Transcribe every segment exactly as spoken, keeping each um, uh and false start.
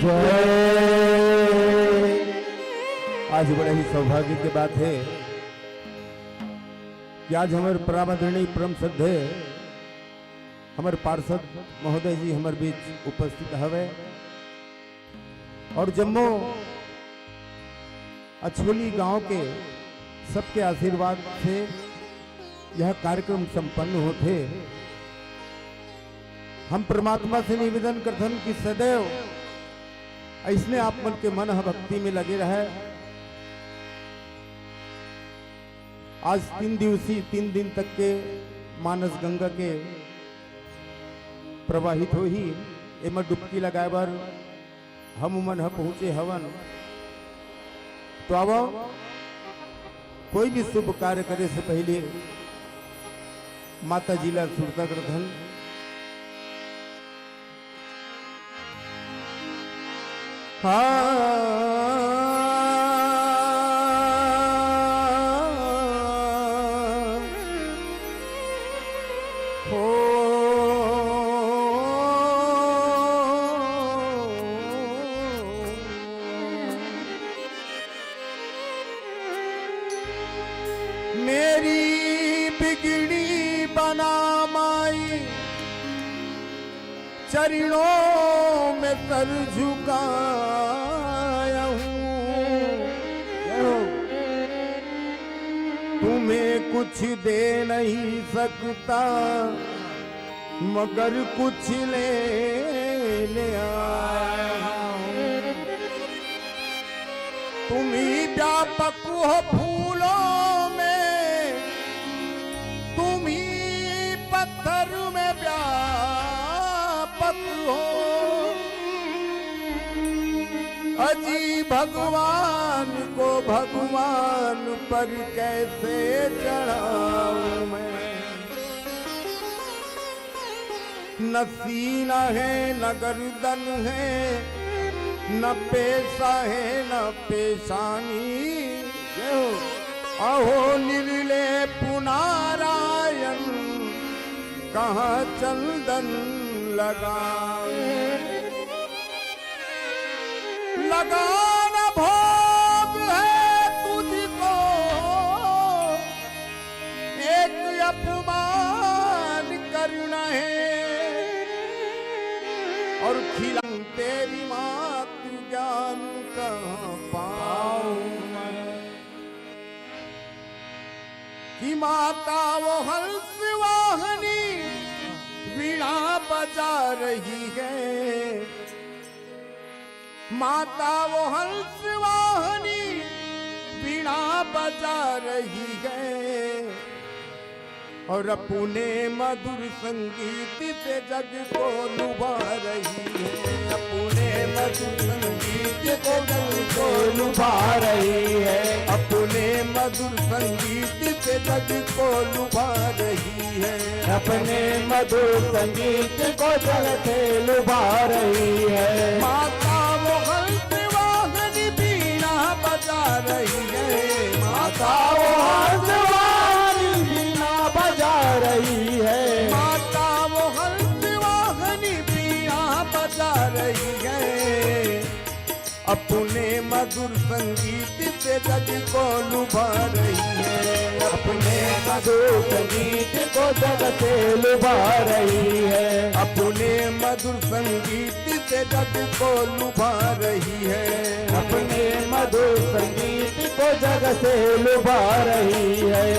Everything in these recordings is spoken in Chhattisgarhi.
आज बड़ा ही सौभाग्य के बात हे कि आज हमर परम आदरणीय, परम श्रद्धेय, हमर पार्षद महोदय जी हमर बीच उपस्थित हवे अउ जम्मो अछोली गांव के सबके आशीर्वाद से यह कार्यक्रम संपन्न होथे। हम परमात्मा से निवेदन करथन कि सदैव अइसने आप मन के मन ह भक्ति में लगे रहय। आज तीन दिवसीय, तीन दिन तक के मानस गंगा के प्रवाहित होही। एमा डुबकी लगाए बर हम मन ह पहुंचे हवन। तो आवव, कोई भी शुभ कार्य करे से पहले माता जी ला सुरता करथन। हाँ। हो। मेरी बिगड़ी बना माई, चरणों में सर झुकाया हूँ। तुम्हें कुछ दे नहीं सकता, मगर कुछ लेने आया हूँ। तुम ही व्यापक हो फूलों में, तुम ही पत्थर में व्यापक हो। अजी भगवान को भगवान पर कैसे चढ़ाऊं मैं? न सीना है, न गर्दन है, न पेशा है, न पेशानी। अहो निर्लेप नारायण, कहाँ चंदन लगावे? लगाना भोग है तुझको, एक अपमान करना है, और खिला तेरी मातृ ज्ञान कहाँ पाऊं मैं? कि माता वो हंस वाहनी वीणा बजा रही है, माता वो हंस वाहनी वीणा बजा रही है, और अपने मधुर संगीत से जग को लुभा रही है। अपने मधुर संगीत से जग को लुभा रही है। अपने मधुर संगीत से जग को लुभा रही है। अपने मधुर संगीत को जग से लुभा रही है। माता वो हंस वाहनी वीणा बजा रही है। माता वो हंस वाहनी वीणा बजा रही है। माता वो हंस वाहनी वीणा बजा रही है। अपने मधुर संगीत से जग को लुभा रही है। अपने मधुर संगीत को जग से लुभा रही है। अपने मधुर संगीत से जग को लुभा रही है। अपने मधुर संगीत को जग से लुभा रही है।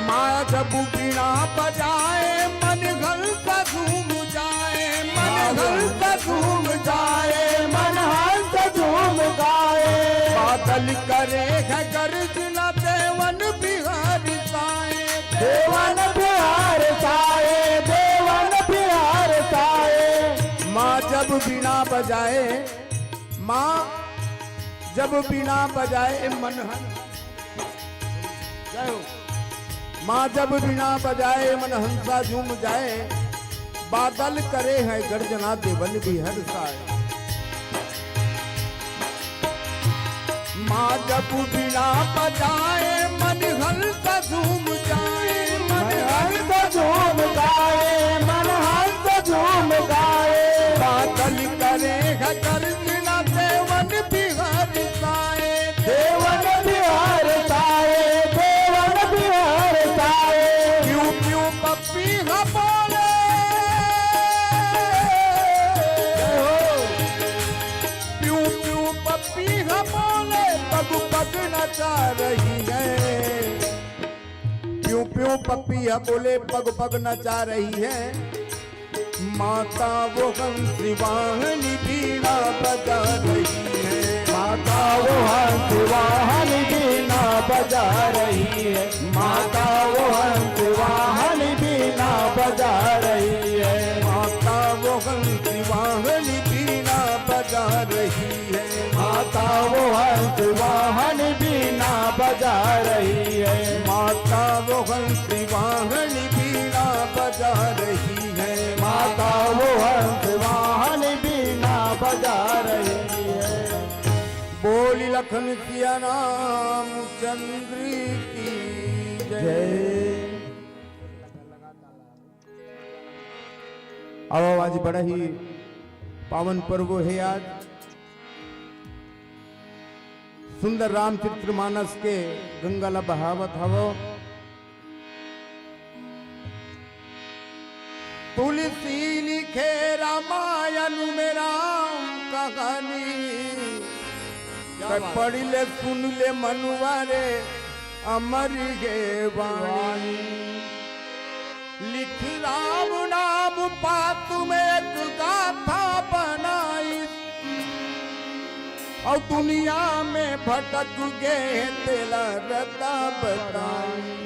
माँ जब वीणा बजाए, मन हंस झूम जाए, मन हंस झूम जाए, मन हंस झूम जाए। बादल करे है गर्जना, देवन बिहार साए, देवन बिहार साए, देवन बिहार साए। माँ जब वीणा बजाए, माँ जब बीना बजाए मन हंस, जय हो। माँ जब बीना बजाए मन हंसा झूम जाए, बादल करे हैं गर्जना देवन भी हर्षाए। माँ जब बीना बजाए मन हंसा झूम जाए, मन हंसा झूम जाए, मन हंसा झूम जाए। बादल करे है गर्जना देवन भी हर्षाए, देवन भी हर्षाए, देवन भी हर्षाए। प्यू प्यू पपीहा बोले, जय हो। प्यू प्यू पपीहा बोले, पग पग नचा रही है। प्यू प्यू पपीहा बोले, पग पग नचा रही है। माता वो हंस वाहनी बीना बजा रही है। माता वो हंस वाहनी बीना बजा रही है। माता वो हंस वाहनी बीना बजा रही है। माता वो हंस वाहनी बीना बजा रही है। माता वो हंस वाहनी बीना बजा रही है। माता वो हंस वाहनी बीना बजा रही है। माता वो हंस वाहनी बीना बजा रही है। बोली लखन सिया रामचंद्र की जय। जय। अउ आज बड़ा ही पावन पर्व हे। आज सुंदर रामचरितमानस के गंगा ला बहावत हवो। तुलसी लिखे रामायण में राम कहानी, क्या बात। पढ़ ले सुन ले मनुआ रे अमर ये वाणी। लिख राम नाम पात में एक गाथा बनाई, अउ दुनिया में भटक गे तेला रता बताई।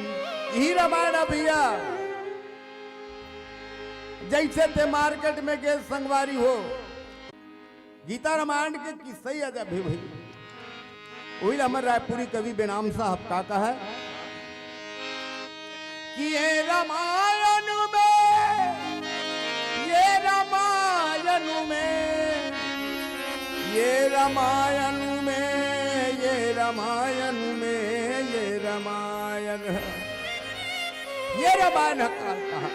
इही रामायण हे भइया, जइसे ते मार्केट में गे संगवारी हो, गीता रामायण के किस्सा ही आ जाबे भई। उही ला हमर रायपुरी कवि बेनाम साहब का कहा कि ये रामायण में, ये रामायण में, ये रामायण में, ये रामायण में, ये रामायण, ये रामायण का कहा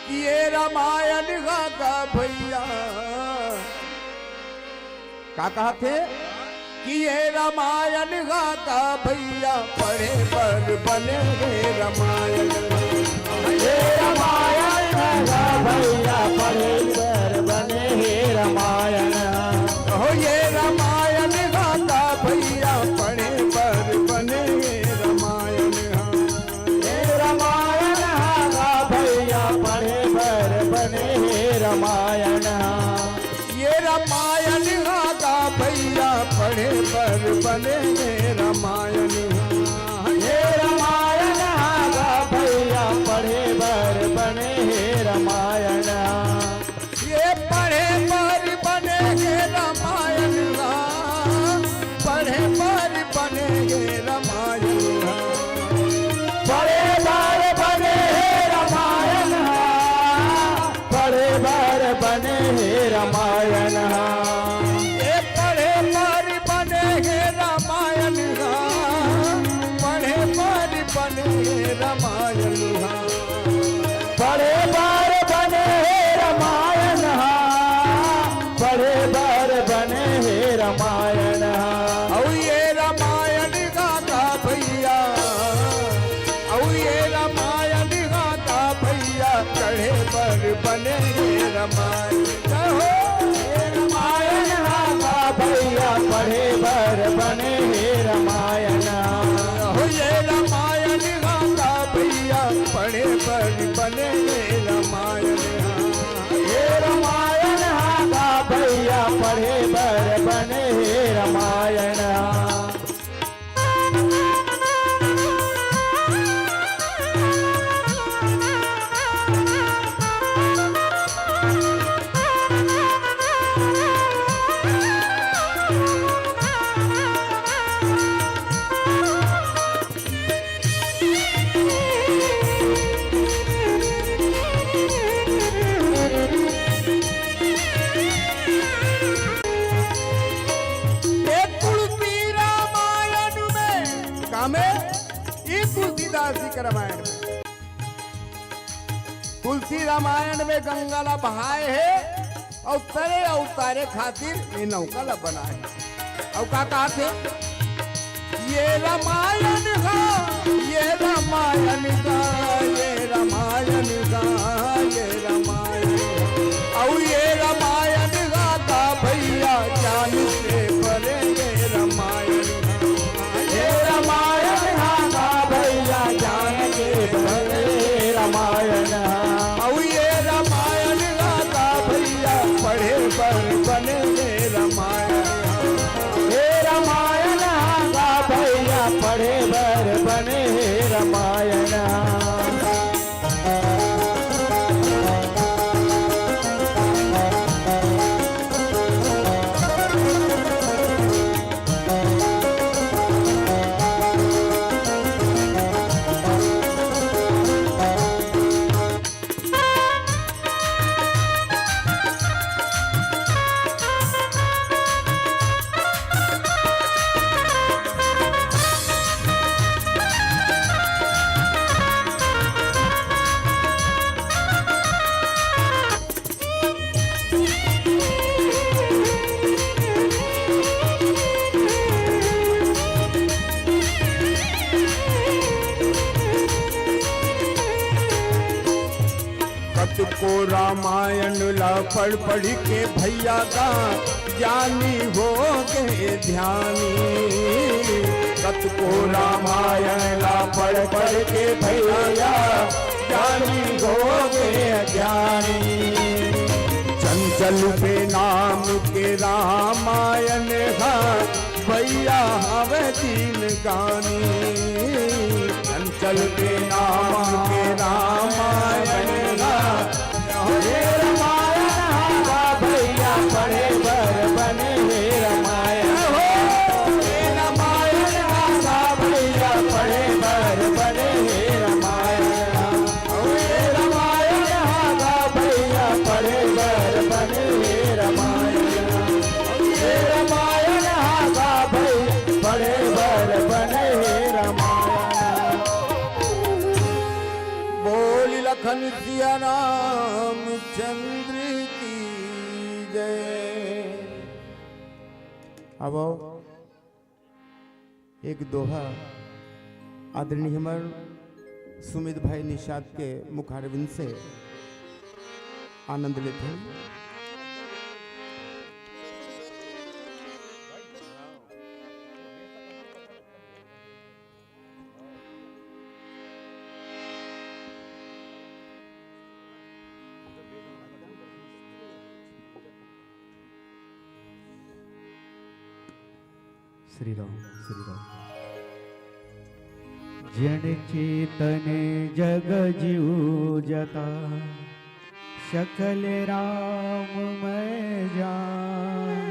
कि ये रामायण हा गा भइया, का कहत हे कि ये रामायण हा गा भइया, पढ़े बर बने हे रामायण। ये रामायण हा गा भइया, पढ़े बर बने हे रामायण। हो ये रामायण हा गा भइया, पढ़े बर बने हे रामायण। ये रामायण हा गा भइया, पढ़े बर बने हे रामायण। ये रामायण हा गा भइया, पढ़े बर बने हे रामायण। ये रामायण हा गा भइया, पढ़े बर बने हे रामायण। ये पढ़े बर बने हे रामायण हा, पढ़े बर बने हे रामायण हा। पढ़े बर बने हे रामायण हा, पढ़े बर बने हे रामायण हा। ये पढ़े बर बने हे रामायण हा, पढ़े बर बने हे रामायण हा। पढ़े बर बने हे रामायण हा, पढ़े बर बने हे रामायण हा। अउ ये रामायण हा गा भइया, अउ ये रामायण हा गा भइया, पढ़े बर बने हे रामायण। कहो, ये रामायण हा गा भइया, पढ़े बर बने हे रामायण। हो ये रामायण हा गा भइया, पढ़े बर बने हे रामायण। ये रामायण हा गा भइया, पढ़े बर बने हे रामायण। रामायण में, तुलसी रामायण में गंगा ला बहाए हे अउ तरे अउ उतारे खातिर ये नौका ला बनाए हे। अउ का कहत हे? ये रामायण गा, ये रामायण गा, ये रामायण गा, ये रामायण गा। अउ ये रामायण गा गा भैया जान से परे, ये रामायण गा। ये रामायण गा गा भैया जान से परे, रामायण। अउ ये रामायण गा गा भैया पढ़े बर बने, ये रामायण। हे रामायण गा भैया पढ़े बर बने हे रामायण। कतको रामायण ला पढ़ पढ़ के भैया गा ज्ञानी हो गए ध्यानी। कतको रामायण ला पढ़ पढ़ के भैया ज्ञानी हो गए ज्ञानी। चंचल पे नाम के रामायण हा भैया हवे जिनगानी। चंचल के नाम के रामायण गा। हे रामायण गा भैया पढ़े बर बने हे रामायण हो। हे रामायण गा भैया पढ़े बर बने हे रामायण। हे रामायण गा भैया पढ़े बर बने हे रामायण। हे रामायण गा भैया पढ़े बर बने हे रामायण। बोल लखन सिया रामचंद्र की जय। अब एक दोहा आदरणीय हमर सुमित भाई निषाद के मुखारविंद से आनंद लेथन। श्री राम, श्री राम। जन चेतन जग जीव जता, सकल राम मैं जान।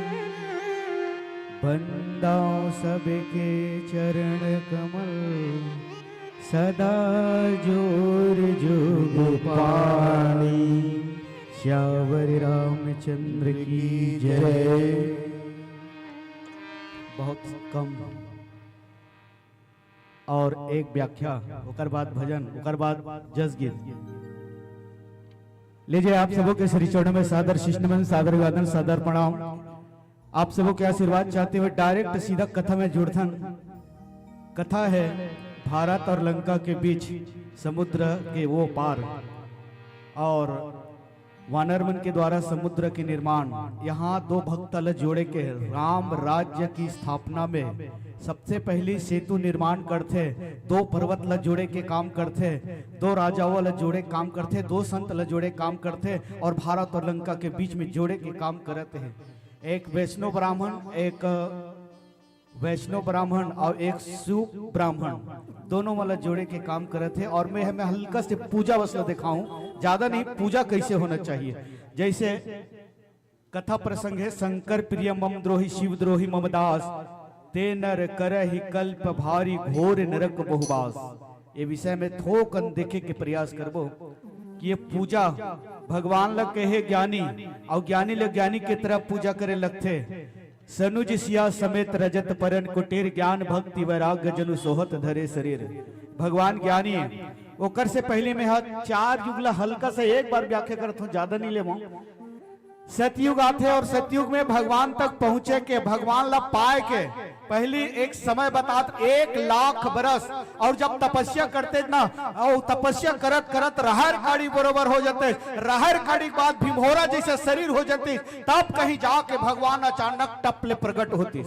बंदाओ सबके चरण कमल, सदा जोर जुग पानी। सियावर रामचंद्र की जय। बहुत कम। और एक व्याख्या, ओकर बाद भजन, ओकर बाद जस गीत। लीजिए, आप सबों के श्री चरणों में सादर शिष्ट नमन, सादर अभिवादन, सादर प्रणाम। आप सबों के आशीर्वाद चाहते हुए डायरेक्ट सीधा कथा में जुड़थन। कथा है भारत और लंका के बीच समुद्र के वो पार। और वानर मन के द्वारा समुद्र के निर्माण, यहाँ दो भक्त ल जोड़े के, राम राज्य की स्थापना में सबसे पहली सेतु निर्माण करथे, दो पर्वत ल जोड़े के काम करथे, दो राजाओं ल जोड़े काम करथे, दो संत ल जोड़े काम करथे और भारत और लंका के बीच में जोड़े के काम करत हे। एक वैष्णव ब्राह्मण, एक वैष्णव ब्राह्मण और एक शिव ब्राह्मण, दोनों मन ल जोड़े के काम करत हे। और मैं, मैं हल्का से पूजा बस ल दिखाऊं, ज्यादा नहीं, पूजा कैसे होना चाहिए। जैसे कथा प्रसंग है, शंकर प्रिय मम द्रोही, शिव द्रोही मम दास, ते नर करहि कल्प भारी घोर नरक बहुबास। ये विषय में थोकन देखे के प्रयास करबो कि ये पूजा भगवान ल कहे ज्ञानी, और ज्ञानी ल ज्ञानी के तरह पूजा करे लगथे। सनुज सिया समेत रजत परन कुटीर, ज्ञान भक्ति वैराग्य जनु सोहत धरे शरीर। भगवान ज्ञानी हे। ओकर से पहले मैं ह चार युग ला हल्का से एक बार व्याख्या करत हूँ, ज्यादा नहीं लेवो। सतयुग आथे और सतयुग में भगवान तक पहुंचे के, भगवान ला पाए के पहली एक समय बतात एक लाख बरस। और जब तपस्या करते ना, और तपस्या करत करत रहर काड़ी बरोबर हो जाते, रहर काड़ी के बाद भीमहोरा जैसे शरीर हो जाती, तब कहीं जाके भगवान अचानक टप ले प्रकट होती।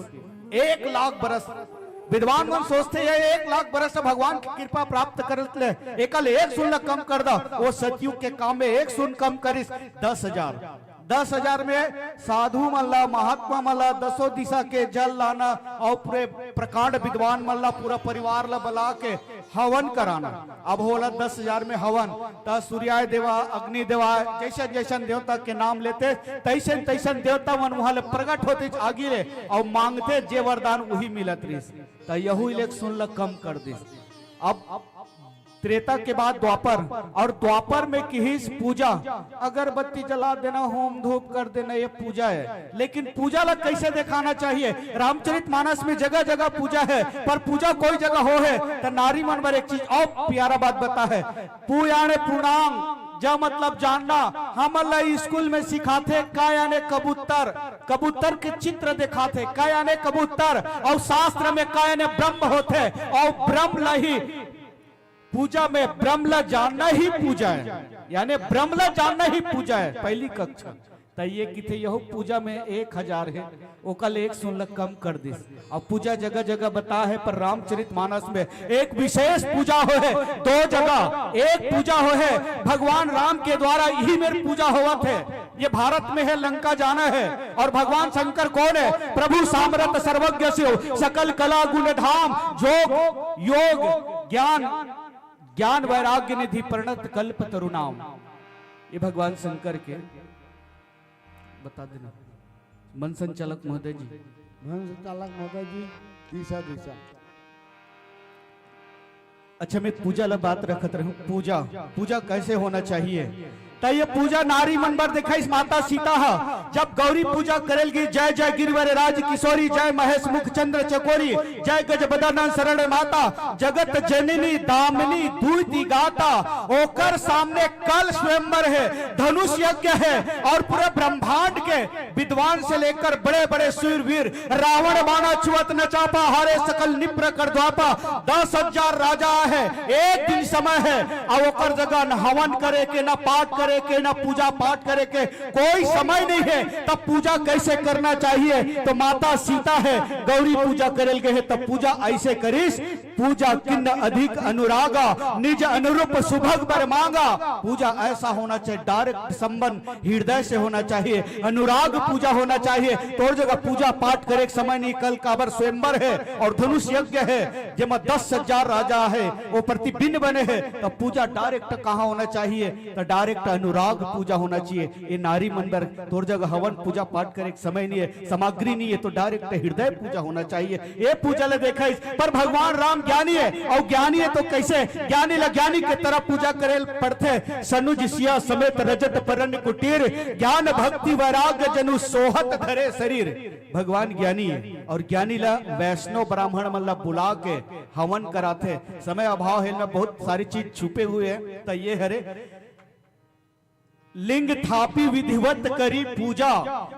एक लाख बरस। विद्वान मन सोचते हैं एक लाख बरस से भगवान की कृपा प्राप्त कर ले, एकल एक सुन ला कम कर दा। वो सतयुग के काम में एक सुन कम करिस, दस हजार। दस हजार में साधु मन ला, महात्मा मन ला, दसों दिशा के जल लाना और पूरे प्रकांड विद्वान मन ला, पूरा परिवार ला बुला के हवन कराना। अब होला दस हजार में हवन, त सूर्याय देवा, अग्नि देवा, जैसन जैसन देवता के नाम लेते, तैसन तैसन देवता मन वहां ले प्रकट होते आगी ले और मांगते जे वरदान वही मिलत रहिस। त यहू ले सुन ल कम कर दिस। अब त्रेता के बाद द्वापर, और द्वापर में किहिस पूजा, अगरबत्ती जला देना, होम धूप कर देना, ये पूजा है। लेकिन पूजा ला कैसे दिखाना चाहिए? रामचरित मानस में जगह जगह पूजा है, पर पूजा कोई जगह हो है तो नारी मन बर एक चीज और प्यारा बात बता है, पूयाणे पूर्णांग, ज मतलब जानना, हमन ला स्कूल में सिखाथे का याने कबूतर, कबूतर के चित्र दिखाथे का याने कबूतर, और शास्त्र में का याने ब्रह्म होथे, और ब्रह्म ला ही पूजा में ब्रह्म ला जानना ही पूजा है, यानी ब्रह्म ला जानना ही पूजा है, पहली कक्षा। त ये किथे यहू पूजा में एक हजार है, ओकर एक सुन ल कम कर दिस। और पूजा जगह जगह बता है, पर रामचरित मानस में एक विशेष पूजा हो है, दो जगह एक पूजा हो है, भगवान राम के द्वारा यही मेर पूजा होवत है। ये भारत में है, लंका जाना है। और भगवान शंकर कौन है? प्रभु सामरथ सर्वज्ञ शिव, सकल कला गुण धाम, जोग योग ज्ञान, ज्ञान वैराग्य निधि प्रणत कल्प तरुणाम। ये भगवान शंकर के बता देना। मन संचालक महोदय जी। मन संचालक महोदय जी, दिशा, दिशा। अच्छा, मैं पूजा ला बात रखत रहूं। पूजा, पूजा कैसे होना चाहिए? त ये पूजा नारी मन बर दिखाइस माता सीता ह। जब गौरी पूजा करेल गी, जय जय गिरिवर राज किशोरी, जय महेश मुख चंद्र चकोरी, जय गज बदन शरण माता, जगत जननी दामिनी दुइति गाता। ओकर सामने कल स्वयंवर है, धनुष यज्ञ है, और पूरे ब्रह्मांड के विद्वान से लेकर बड़े बड़े शूरवीर, रावण बाणा छुअत न चापा, हारे सकल निप्र कर द्वापा। दस हजार राजा है, एक दिन समय है, और ओकर जगह न हवन करे के, न पाठ करे के, न पूजा पाठ करे के, कोई समय नहीं है। तब पूजा कैसे करना चाहिए? तो माता सीता है, गौरी पूजा करेल गए है, तब पूजा ऐसे करिस। पूजा किन्न अधिक अनुरागा, निज अनुरूप सुभग बर मांगा। पूजा ऐसा होना चाहिए, डायरेक्ट संबंध हृदय से होना चाहिए, अनुराग पूजा होना चाहिए। तोर जगह पूजा पाठ करे के समय नहीं, कल काबर स्वयंवर है और धनुष यज्ञ है, जेमा दस हजार राजा है, वो प्रतिबिंब बने है, तो पूजा डायरेक्ट कहाँ होना चाहिए? तो डायरेक्ट अनुराग पूजा होना चाहिए। ये नारी मन बर तोर जगह हवन पूजा पाठ करे के समय नहीं है, सामग्री नहीं है, तो डायरेक्ट हृदय पूजा होना चाहिए। ये पूजा ले देखा इस पर भगवान राम ज्ञानी है, और ज्ञानी है तो कैसे? ज्ञानी ला ज्ञानी के तरह पूजा करे पड़थे। सनुज सिया समेत रजत परन कुटीर, ज्ञान भक्ति वैराग्य जनु सोहत धरे शरीर। भगवान ज्ञानी है, और ज्ञानी ला वैष्णव ब्राह्मण मन ला बुला के हवन कराथे। समय अभाव है ना, बहुत सारी चीज छुपे हुए हैं, तो ये हरे लिंग थापी विधिवत करी पूजा,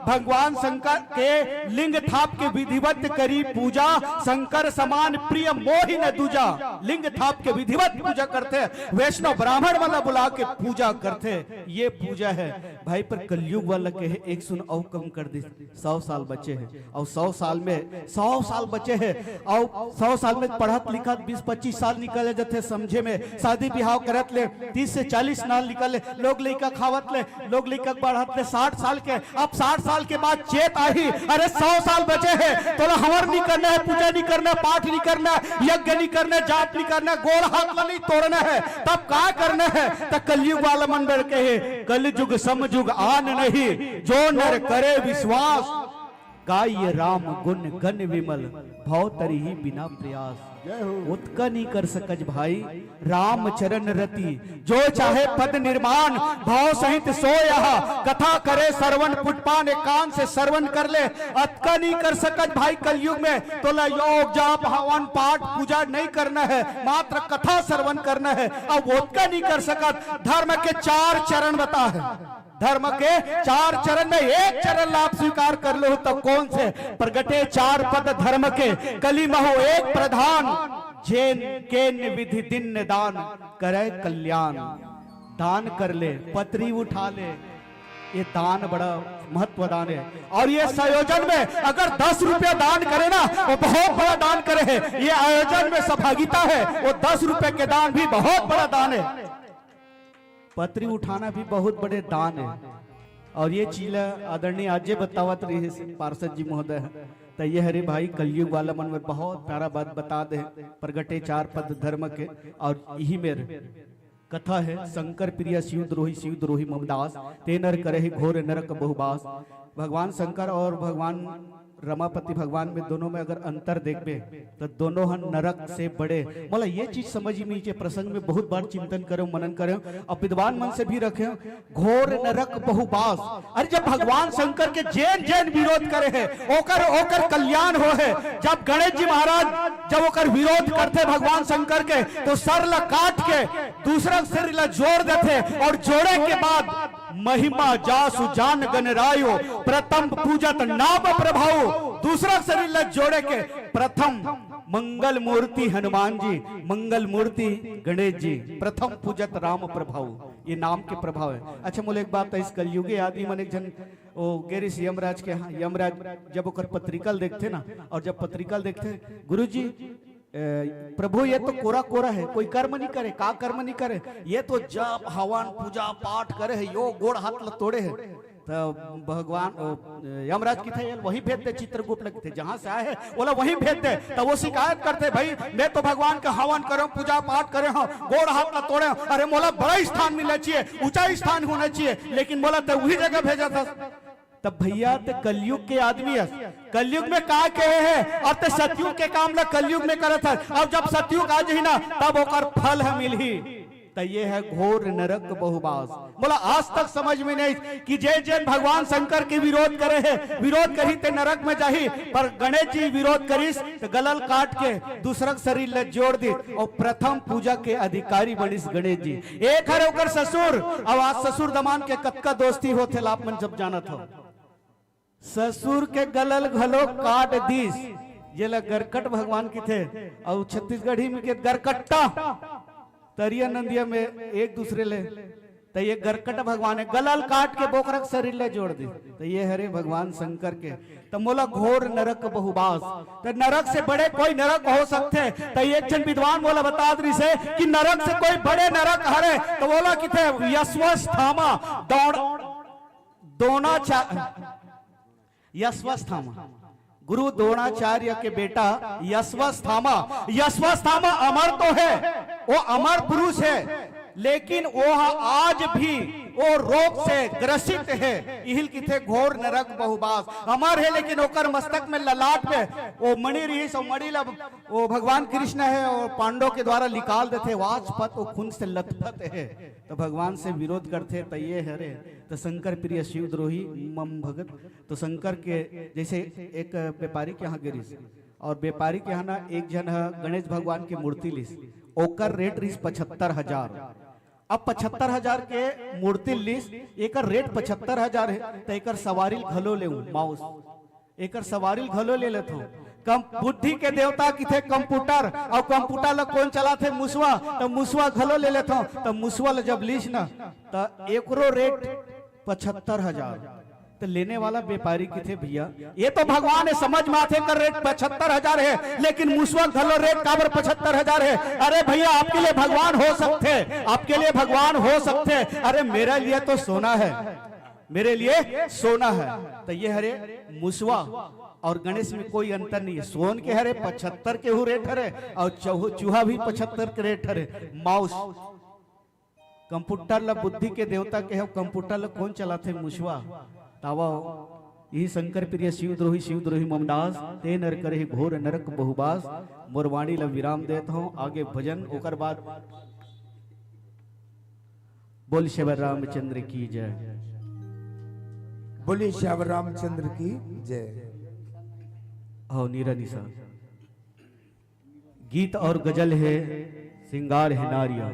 भगवान शंकर के लिंग थाप के विधिवत करी पूजा, शंकर समान प्रिय मोहि न दूजा। लिंग थाप के विधिवत पूजा करथे, वैष्णव ब्राह्मण वाला बुला के पूजा करथे, ये पूजा है भाई। पर कलयुग वाला कहे एक सुन अउ कम कर दे, सौ साल बचे हैं। और सौ साल में, सौ साल बचे हैं, और सौ साल में पढ़त लिखत बीस पच्चीस साल निकल जाते समझे में, शादी ब्याह करत ले तीस से चालीस साल निकल ले, लोग लइका खावत ले, लोग लइका बढ़त ले साठ साल के। अब साठ साल के बाद चेत आही, अरे सौ साल बचे हैं, तोला हवन नहीं करना है, पूजा नहीं करना है, पाठ नहीं करना है, यज्ञ नहीं करना है, जाप नहीं करना है, गोड़ हाथ ला नहीं तोड़ना है, तब का करना है? तो कलयुग वाला मन बर कहे, कलयुग समयुग आन नहीं, जो नर करे विश्वास, गाय राम गुण गण विमल, भव तरी ही बिना प्रयास। ओतका नहीं कर सकज भाई। राम चरण रति जो चाहे पद निर्माण, भाव सहित सो यह कथा करे श्रवण पुटपान। एक कान से श्रवण कर ले, अतका नहीं कर सकत भाई। कलयुग में तोला योग जाप हवन पाठ पूजा नहीं करना है, मात्र कथा श्रवण करना है। अब ओतका नहीं कर सकत, धर्म के चार चरण बता है। धर्म के चार चरण में एक चरण ला आप स्वीकार कर लो तो कौन से? प्रगटे चार पद धर्म के, कली महु एक प्रधान, जेन केन विधि दिन दान करे कल्याण। दान कर ले, पतरी उठा ले, ये दान बड़ा महत्व दान है। और ये संयोजन में अगर दस रुपया दान करे ना, वो बहुत बड़ा दान करे है। ये आयोजन में सहभागिता है, वो दस रुपए के दान भी बहुत बड़ा दान है। पतरी उठाना भी बहुत बड़े दान है। और ये चीज ला आदरणीय आजे बतावत रहे पार्षद जी महोदय, तो ये हरे भाई कलयुग वाला मन में बहुत प्यारा बात बता दे। प्रगटे चार पद धर्म के, और यही मेर कथा है, शंकर प्रिय शिव द्रोही, शिव द्रोही ममदास, ते नर करे है घोर नरक बहुबास। भगवान शंकर और भगवान रमापति भगवान में दोनों में अगर अंतर देखबे तो दोनों हन नरक से बड़े। मोला ये चीज समझ में नीचे प्रसंग में बहुत बार चिंतन करे, मनन करे। अब विद्वान मन से भी रखे, घोर नरक बहुबास। अरे जब भगवान शंकर के जेन जेन विरोध करे है ओकर ओकर कल्याण हो है। जब गणेश जी महाराज जब ओकर विरोध करते भगवान शंकर के तो सर ला काट के दूसरा शरीर ला जोड़ देते और जोड़े के बाद महिमा जासु जान गणरायो, प्रथम पूजत नाम प्रभाव। दूसरा शरीर ला जोड़े के प्रथम मंगल मूर्ति हनुमान जी, मंगल मूर्ति गणेश जी, प्रथम पूजत राम प्रभाव। ये नाम के प्रभाव है। अच्छा, मोला एक बात है, इस कलयुगे आदमी मन एक झन ओ गेरिस यमराज के यहाँ, यमराज जब ओकर पत्रिका ल देखथे ना, और जब पत्रिका ल देखथे, गुरुजी, ए, प्रभु, ये तो कोरा कोरा है, कोई कर्म नहीं करे, का कर्म नहीं करे, ये तो जप हवन पूजा पाठ करे है, यो गोड़ हाथ ल तोड़े है। तो भगवान ओ, यमराज किथे, ये वहीं भेज दे, चित्रगुप्त ल किथे, जहां से आए है ओला वहीं भेज दे। तो वो शिकायत करते, भाई, मैं तो भगवान का हवन करे हूँ, पूजा पाठ करे हूँ, गोड़ हाथ ल तोड़े हूँ, अरे मोला बड़ा स्थान मिलना चाहिए, ऊंचा स्थान होना चाहिए, लेकिन मोला तो वही जगह भेजा था। तब भैया, ते कलयुग के आदमी हस, कलयुग में का कहे है, और ते सतयुग के काम ला कलयुग में करत हस। अब जब सतयुग आ जही ना, तब ओकर फल ह मिलही। त ये है घोर नरक बहुबास। मोला आज तक समझ में नहीं कि जे जेन भगवान शंकर के विरोध करे है, विरोध करही ते नरक में जाही, पर गणेश जी विरोध करिस त गलल काट के दूसरा शरीर ले जोड़ दी और प्रथम पूजा के अधिकारी बनिस गणेश जी। एक हरे ओकर ससुर, अब आज ससुर दमान के कतका दोस्ती होथे, आप मन सब जानत हो। ससुर के गलल घलो काट दीस, जेला गरकट भगवान किथे, अउ छत्तीसगढ़ी में के गरकट्टा, तरिया नंदिया में एक दूसरे ले, त ये गरकट भगवान है, गलल काट के बोकरा के शरीर ले जोड़ दी, त ये हरे भगवान शंकर के, त मोला घोर नरक बहुबास, त नरक से बड़े कोई नरक हो सकथे, त एक झन विद्वान मोला बता दीस हे कि नरक से कोई बड़े नरक हरे, त ओला किथे यशवस्थामा, दौड़, द्रोणाचा-, यशवस्थामा, गुरु द्रोणाचार्य के बेटा यशवस्थामा, यशवस्थामा अमर तो है, वो अमर पुरुष है, लेकिन वो ह आज भी वो रोग से ग्रसित है। इहिल किथे घोर नरक बहुबास। अमर है, लेकिन ओकर मस्तक में ललाट में वो मणि रहिस, वो मणि ला वो भगवान कृष्ण है और पांडव के द्वारा निकाल देथे, वाजपत वो खून से लथपथ है। तो भगवान से विरोध करथे, त ये हरे, त शंकर प्रिय शिव द्रोही मम भगत। तो शंकर के जैसे एक व्यापारी के यहाँ गिरिस, और व्यापारी के यहाँ ना एक झन ह गणेश भगवान के मूर्ति लिस, ओकर रेट रिस पचहत्तर हजार। अब पचहत्तर हजार के मूर्ति लिस, एकर रेट पचहत्तर हजार है, त एकर सवारी घलो लेऊ माउस, एकर सवारी घलो ले लेथो। कम बुद्धि के देवता किथे कंप्यूटर, और कंप्यूटर ला कौन चलाथे? मुसवा। त मुसवा घलो ले लेथो। त मुसवा ला जब लिस ना, त एकरो रेट पचहत्तर हजार। त लेने वाला व्यापारी किथे, भैया, ये तो भगवान है, समझ में आथे कर रेट पचहत्तर हजार है, लेकिन मुसवा घलो रेट काबर पचहत्तर हजार है? अरे भैया, आपके लिए भगवान हो सकथे, आपके लिए भगवान हो सकथे। अरे मेरे लिए तो सोना है, मेरे लिए सोना है। त ये हरे मुसवा और गणेश में कोई अंतर नहीं है। सोन के हरे पचहत्तर के हु रेट हरे और चूह-, चूहा भी पचहत्तर के रेट हरे। माउस, कंप्यूटर ला बुद्धि के देवता के हो, कंप्यूटर ला कौन चलाथे? मुसवा। तावा इही शंकर प्रिय शिवद्रोही, शिवद्रोही ममदास, ते नर करही घोर नरक बहुबास। मोर वाणी ल विराम देत हौं, आगे भजन, ओकर बाद बोल श्यावर रामचंद्र की जय। बोलिए श्यावर रामचंद्र की जय। हौ नीरा निशा। गीत और गजल हे, श्रृंगार हे नारिया।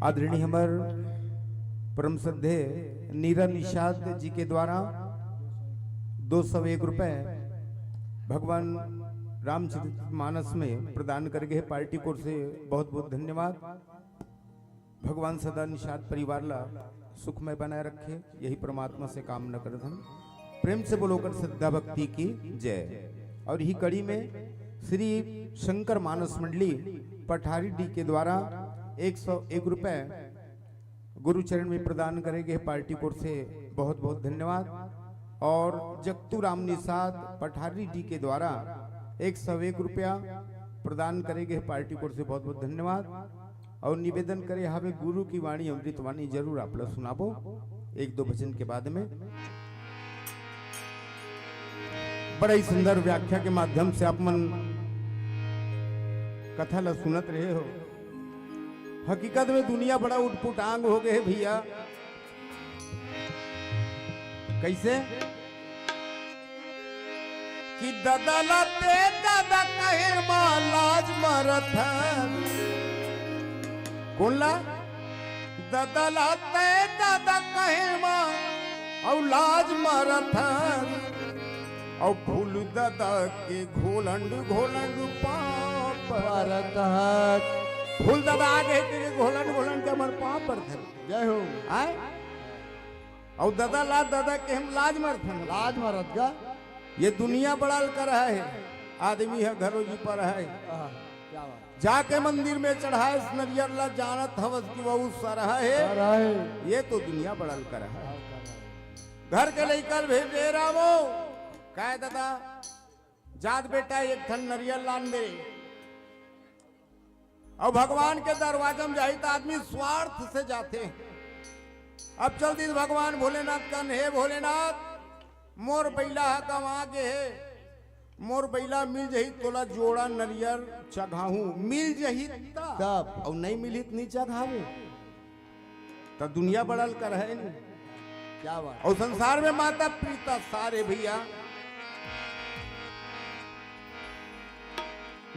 आदरणीय हमर परम श्रद्धेय नीरा निषाद जी के द्वारा दो सौ एक रुपए भगवान रामचरित मानस में प्रदान करे गए पार्टी कोर से बहुत बहुत धन्यवाद। भगवान सदा निषाद परिवार ला सुखमय बनाए रखे, यही परमात्मा से कामना करत हन। प्रेम से बोलो कर श्रद्धा भक्ति की जय। और यही कड़ी में श्री शंकर मानस मंडली पठारी डी के द्वारा एक सौ एक रुपए गुरु चरण में प्रदान करे गए पार्टी कोर से बहुत बहुत धन्यवाद। और जगतू राम निषाद पठारी डी के द्वारा एक सौ एक रुपया प्रदान करे गए पार्टी कोर से बहुत बहुत धन्यवाद। और निवेदन करे हावे गुरु की वाणी अमृत वाणी जरूर आप ला सुनाबो एक दो भजन के बाद में। बड़ा ही सुंदर व्याख्या के माध्यम से आप मन कथा ला सुनत रहे हो। हकीकत में दुनिया बड़ा उटपुटांग हो गए हे भैया। कैसे? कि ददा ला ते ददा कहे मा लाज मरत है। कोन ला? ददा ला ते ददा कहे मा अउ लाज मरत है। अउ फूल ददा के घोलंड घोलंड पाँव परत है। फूल ददा आगे के घोलंड घोलंड के हमर पाँव परत है। जय हो। आय? अउ ददा ला ददा के हम लाज मरथन। लाज मरत का? ये दुनिया बड़ा अलकर है, आदमी है घरो जी पर है। आहा, क्या बात। जाके मंदिर में चढ़ाए इस नरियर ला जानत हवस कि वो सर है। सर है। ये तो दुनिया बड़ा अलकर है। घर के लइका भेजे रामो, काय ददा, जात बेटा एक ठन नरियर लान दे। अउ भगवान के दरवाजा में जाही त आदमी स्वार्थ से जाथे। अब चल दिस भगवान भोलेनाथ कन, हे भोलेनाथ, मोर बइला ह गंवा गे हे, मोर बइला मिल जही तोला जोड़ा नरियर चघाहूं, मिल जही तब। तब। अउ नइ मिलही त नइ चघावे। त दुनिया बड़ा अलकर है नी। क्या बात। अउ संसार में माता पिता सारे भैया,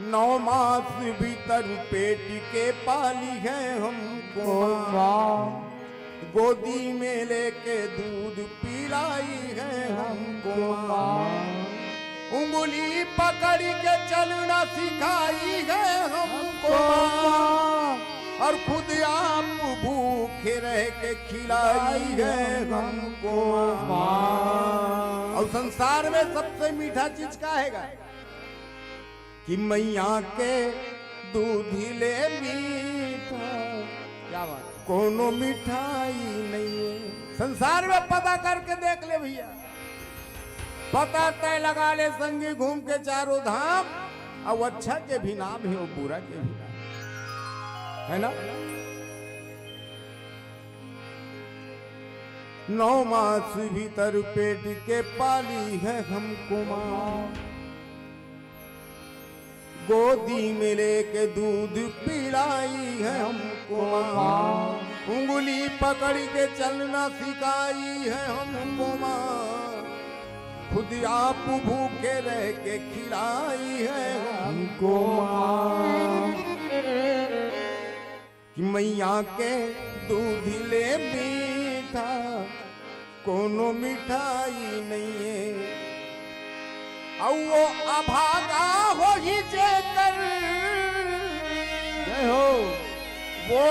नौ मास भीतर पेट के पाली है हमको माँ। गोदी में लेके दूध पिलाई है हमको माँ। उंगली पकड़ के चलना सिखाई है हमको माँ। और खुद आप भूखे रह के खिलाई है हमको माँ। और संसार में सबसे मीठा चीज का हैगा? कि मैया के दूध ले मीठा। क्या बात है। कोनो मिठाई नहीं है। संसार में पता करके देख ले भैया, पता तय लगा ले संगी, घूम के चारों धाम। अब अच्छा के भी नाम है, वो बुरा के भी नाम है ना। नौ मास भीतर पेट के पाली है हमको माँ। गोदी में लेके दूध पिलाई है हमको माँ। उंगली पकड़ के चलना सिखाई है हमको माँ। खुद आप भूखे रह के खिलाई है हमको माँ। कि मैया के दूध ले मीठा, कोनो मिठाई नहीं है। अउ वो अभागा होही जेकर, जय हो। वो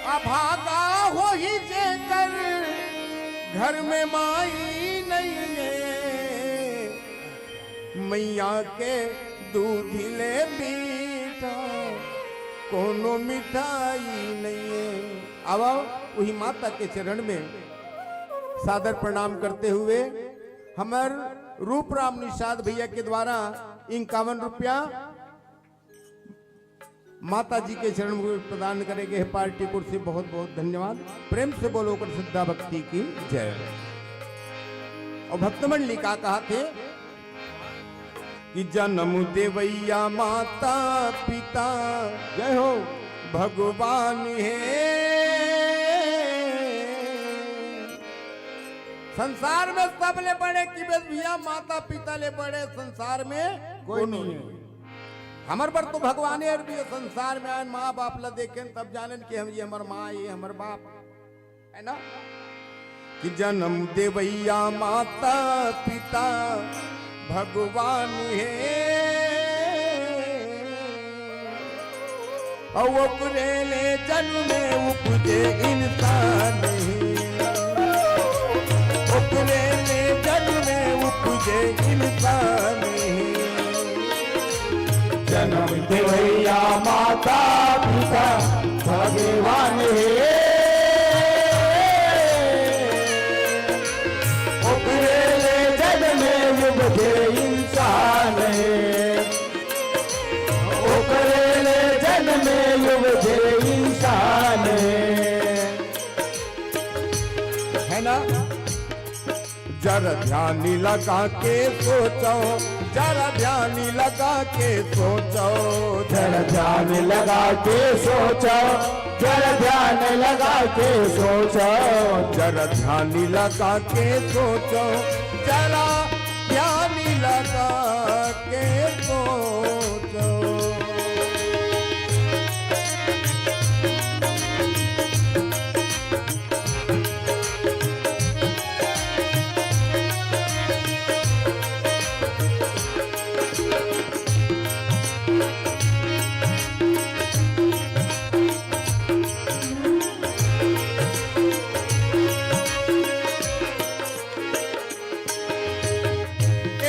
अभागा होही जेकर घर में माई नहीं है। मैया के दूध ले मीठा, कोनो मिठाई नहीं है। अब वही माता के चरण में सादर प्रणाम करते हुए हमर रूपराम निषाद भैया के द्वारा इक्यावन रुपया माता जी के चरण में प्रदान करे गए हैं पार्टी कोर से। बहुत बहुत धन्यवाद। प्रेम से बोलो कर श्रद्धा भक्ति की जय। अउ भक्त मंडली का कहत हे कि जनम देवइया माता पिता, जय हो, भगवान हे। संसार में सबले बड़े कि बस भैया माता पिता ले बड़े संसार में कोई नहीं है। हमर बर तो भगवाने अरबी संसार में आयन, माँ बाप ला देखेन तब जानेन कि हम, ये हमर माँ, ये हमर बाप। है ना? कि जनम देवइया माता पिता भगवान हे, अउ ओकरे ले जनमे उपजे इंसान हे, ओकरे ले जनमे उपजे इंसान हे। जनम देवइया माता पिता भगवान हे, ओकरे ले जनमे उपजे इंसान हे, ओकरे ले जनमे उपजे इंसान हे। है ना? जरा ध्यान लगा के सोचो, जरा ध्यान लगा के सोचो, जरा ध्यान लगा के सोचो, जरा ध्यान लगा के सोचो, जरा ध्यान लगा के सोचो, जरा ध्यान लगा के सोचो।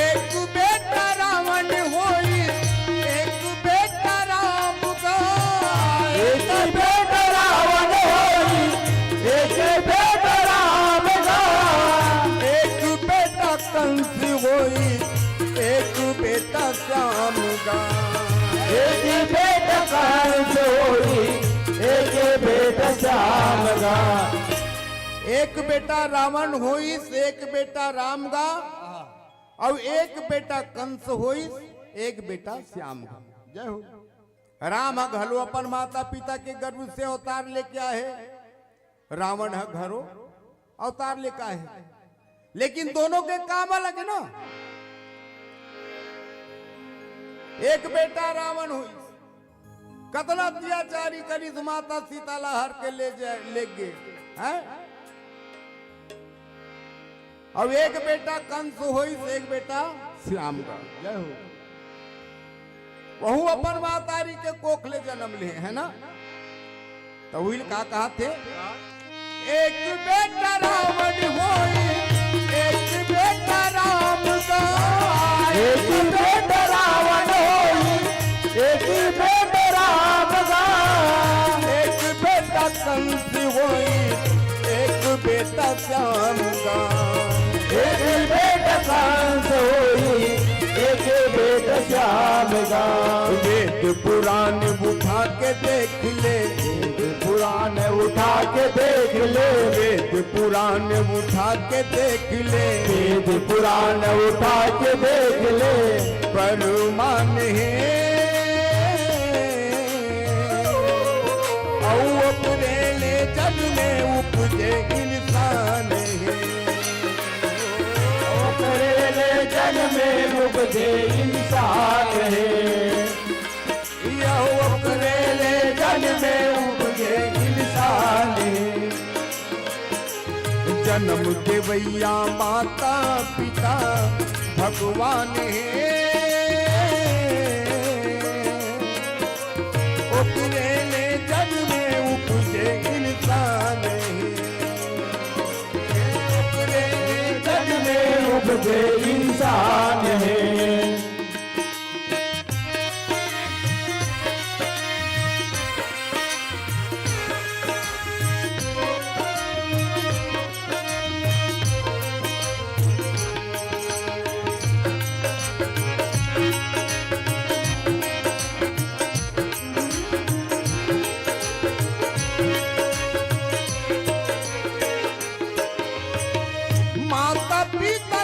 एक बेटा रावण होई, एक बेटा राम गा। एक बेटा रावण होई, एक बेटा राम गा। एक बेटा कंस होई, एक बेटा श्याम गा। एक बेटा कंस होई, एक बेटा श्याम गा। एक बेटा रावण होइस, एक बेटा राम गा, अउ एक बेटा कंस होइस, एक बेटा श्याम गा। जय हो। राम ह घलो अपन माता पिता के गर्भ से अवतार लेके आहे, रावण ह घलो अवतार लेके आहे, लेकिन दोनों के काम अलग हे ना। एक बेटा रावण होइस, कतना अत्याचारी करिस, माता सीता ला हर के ले जाए, ले गे, हैं? अब एक बेटा कंस होइस, एक बेटा श्याम गा। जय हो। वहू अपन मातारी के कोख ले जन्म ले, है ना? त उहिल का कहत हे? एक बेटा रावण होई, एक बेटा राम गा। एक बेटा रावण होई, एक बेटा राम गा। एक बेटा कंस होई, एक बेटा श्याम गा। एक बेटा कंस होई, एक बेटा श्याम गा। वेद पुराण उठा के देख ले, वेद पुराण उठा के देख ले, वेद पुराण उठा के देख ले, वेद पुराण उठा के देख ले, प्रमाण हे। अउ ओकरे ले जन्मे उपजे इंसान हे, ओकरे ले जन्मे उपजे इंसान हे। यह ओकरे ले जन्मे उपजे इंसान हे। जन्म देवइया माता पिता भगवान हे। ओकरे ले जन्मे उपजे इंसान हे। ओकरे ले जन्मे उपजे इंसान हे। माता पिता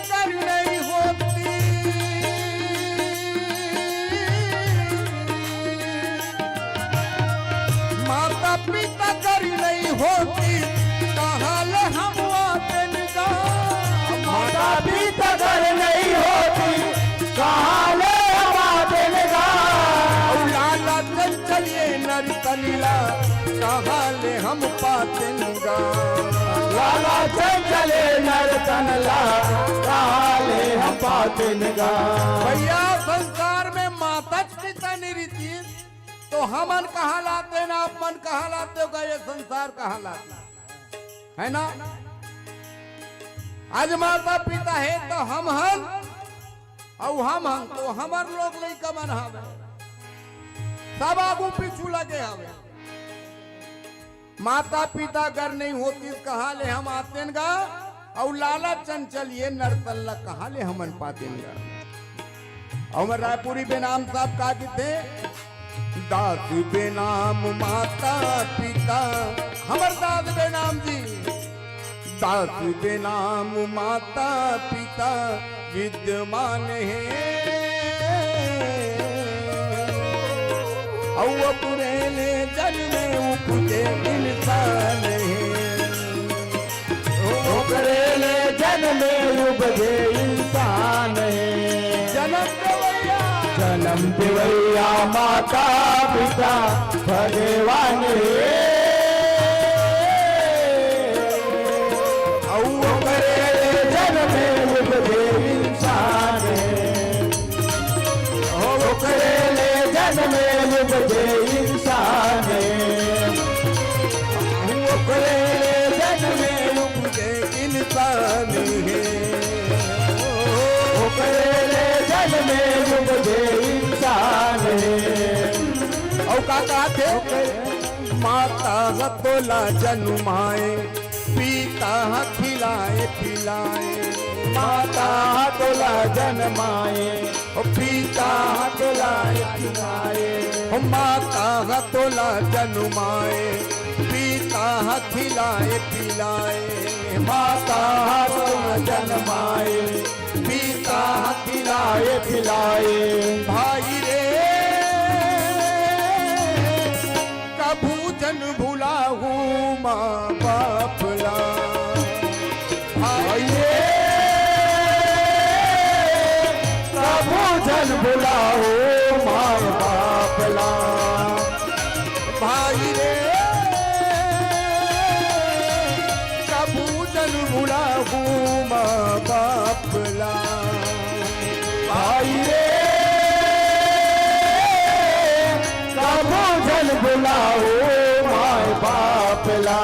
कहाँ ले हम पातेन गा। लाला चंचल नर तन ला, कहाँ ले हम पातेन गा। भैया, संसार में माता पिता नहीं रहितिस, तो हमन कहाँ लातेन, आप मन कहाँ लाते हो गा, ये संसार कहाँ लाते, है ना? आज माता पिता हे तो हम हन, अउ हम हन तो हमर लोग लइका मन हवे, सब आगू पीछू लगे हवे। माता पिता अगर नहीं होतिस, कहाँ ले हम आतेन गा? अउ लाला चंचल ये नर तन ला कहाँ ले हमन पातेन गा? अउ हमर रायपुरी बेनाम साहब का कहिथे, दास बेनाम माता पिता, हमर दास बेनाम जी, दास बेनाम माता पिता विद्यमान हे। अउ ओकरे ले जनमे उपजे इंसान हे। ओकरे ले जनमे उपजे इंसान हे। जनम देवैया। जनम देवैया माता पिता भगवान हे। अउ ओकरे ले जनमे उपजे इंसान हे। ओकरे ले जनमे उपजे इंसान हे। ओकरे ले जनमे उपजे इंसान हे। ओकरे ले जनमे उपजे इंसान हे। अउ का कहिथे? माता ह तोला जन्माए, पिता ह खिलाए पिलाए। माता ह तोला जन्माए, ओ पिता ह खिलाए पिलाए। ओ माता ह तोला जन्माए, पिता ह खिलाए पिलाए। माता ह तोला जन्माए, पिता ह खिलाए पिलाए। भाई रे, कभू झन भुलाहू माँ बाप ला। भाई रे, कभू झन भुलाहू माँ बाप ला। भाई रे, कभू झन भुलाहू माँ बाप ला। भाई रे, कभू झन भुलाहू माय बाप ला।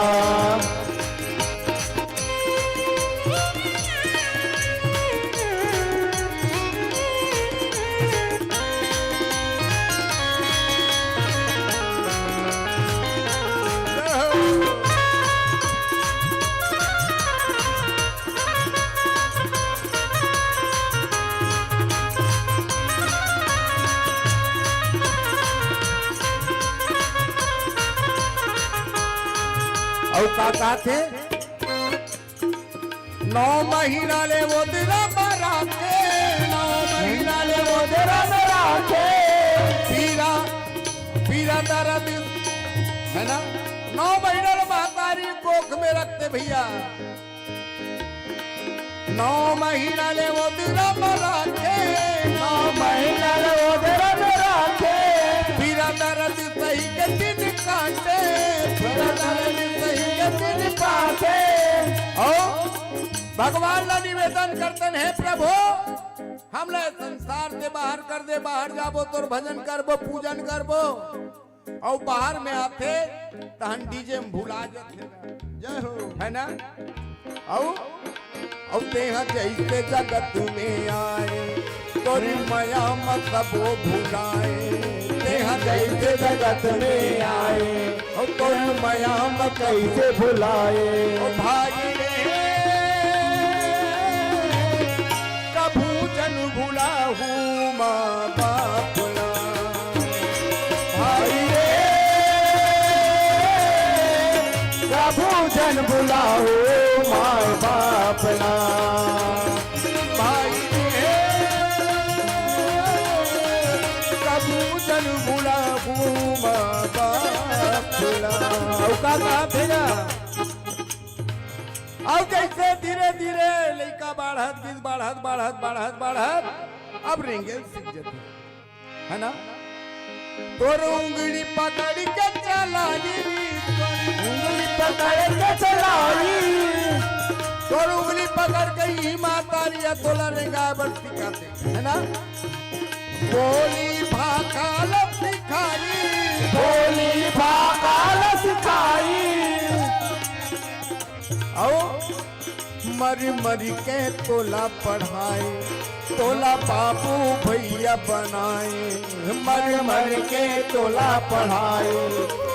अउ का कहिथे? नौ महीना ले वो दिल में राखे, नौ महीना ले वो दिल में राखे। पीरा, पीरा दर्द, है ना? नौ महीना ले महतारी कोख में रखथे भैया। नौ महीना ले वो दिल में राखे, नौ महीना ले वो दिल में राखे। पीरा दर्द सही के दिन काटे, पीरा दर्द सही के दिन काटे। अउ भगवान ला निवेदन करथन, हे प्रभु, हमला संसार से बाहर कर दे, बाहर जाबो तोर भजन करबो, पूजन करबो, अउ बाहर में आथे तहन डीजे में भुला जाथे। जय हो। है ना? अउ, अउ तेहा जैसे जगत में आए, तोरी मया म सबो भुलाए। तेहा जैसे जगत में आए, अउ तोरी मया म कैसे भुलाए। ओ भाई रे, कभू झन भुलाहू माँ बाप ला। भाई रे, कभू झन भुलाहू माय बाप ला। भाई रे, कभू झन भुलाहू माँ बाप ला। अउ का कहिथे गा? अउ जैसे धीरे धीरे लइका बाढ़त गिस, बाढ़त, बाढ़त, बाढ़त, बाढ़त, अब रेंगे सीख जाथे, है ना? तोर उंगली पकड़ के चलानी, उंगली पकड़ के चलाई। तोर उंगली पकड़ के ही माता रिया तोला रेंगाय बर सिखाथे, है ना? बोली भाखा ल सिखाई। बोली भाखा ल सिखाई। अउ मर मर के तोला पढ़ाए, तोला बाबू भैया बनाए। मर मर के तोला पढ़ाए,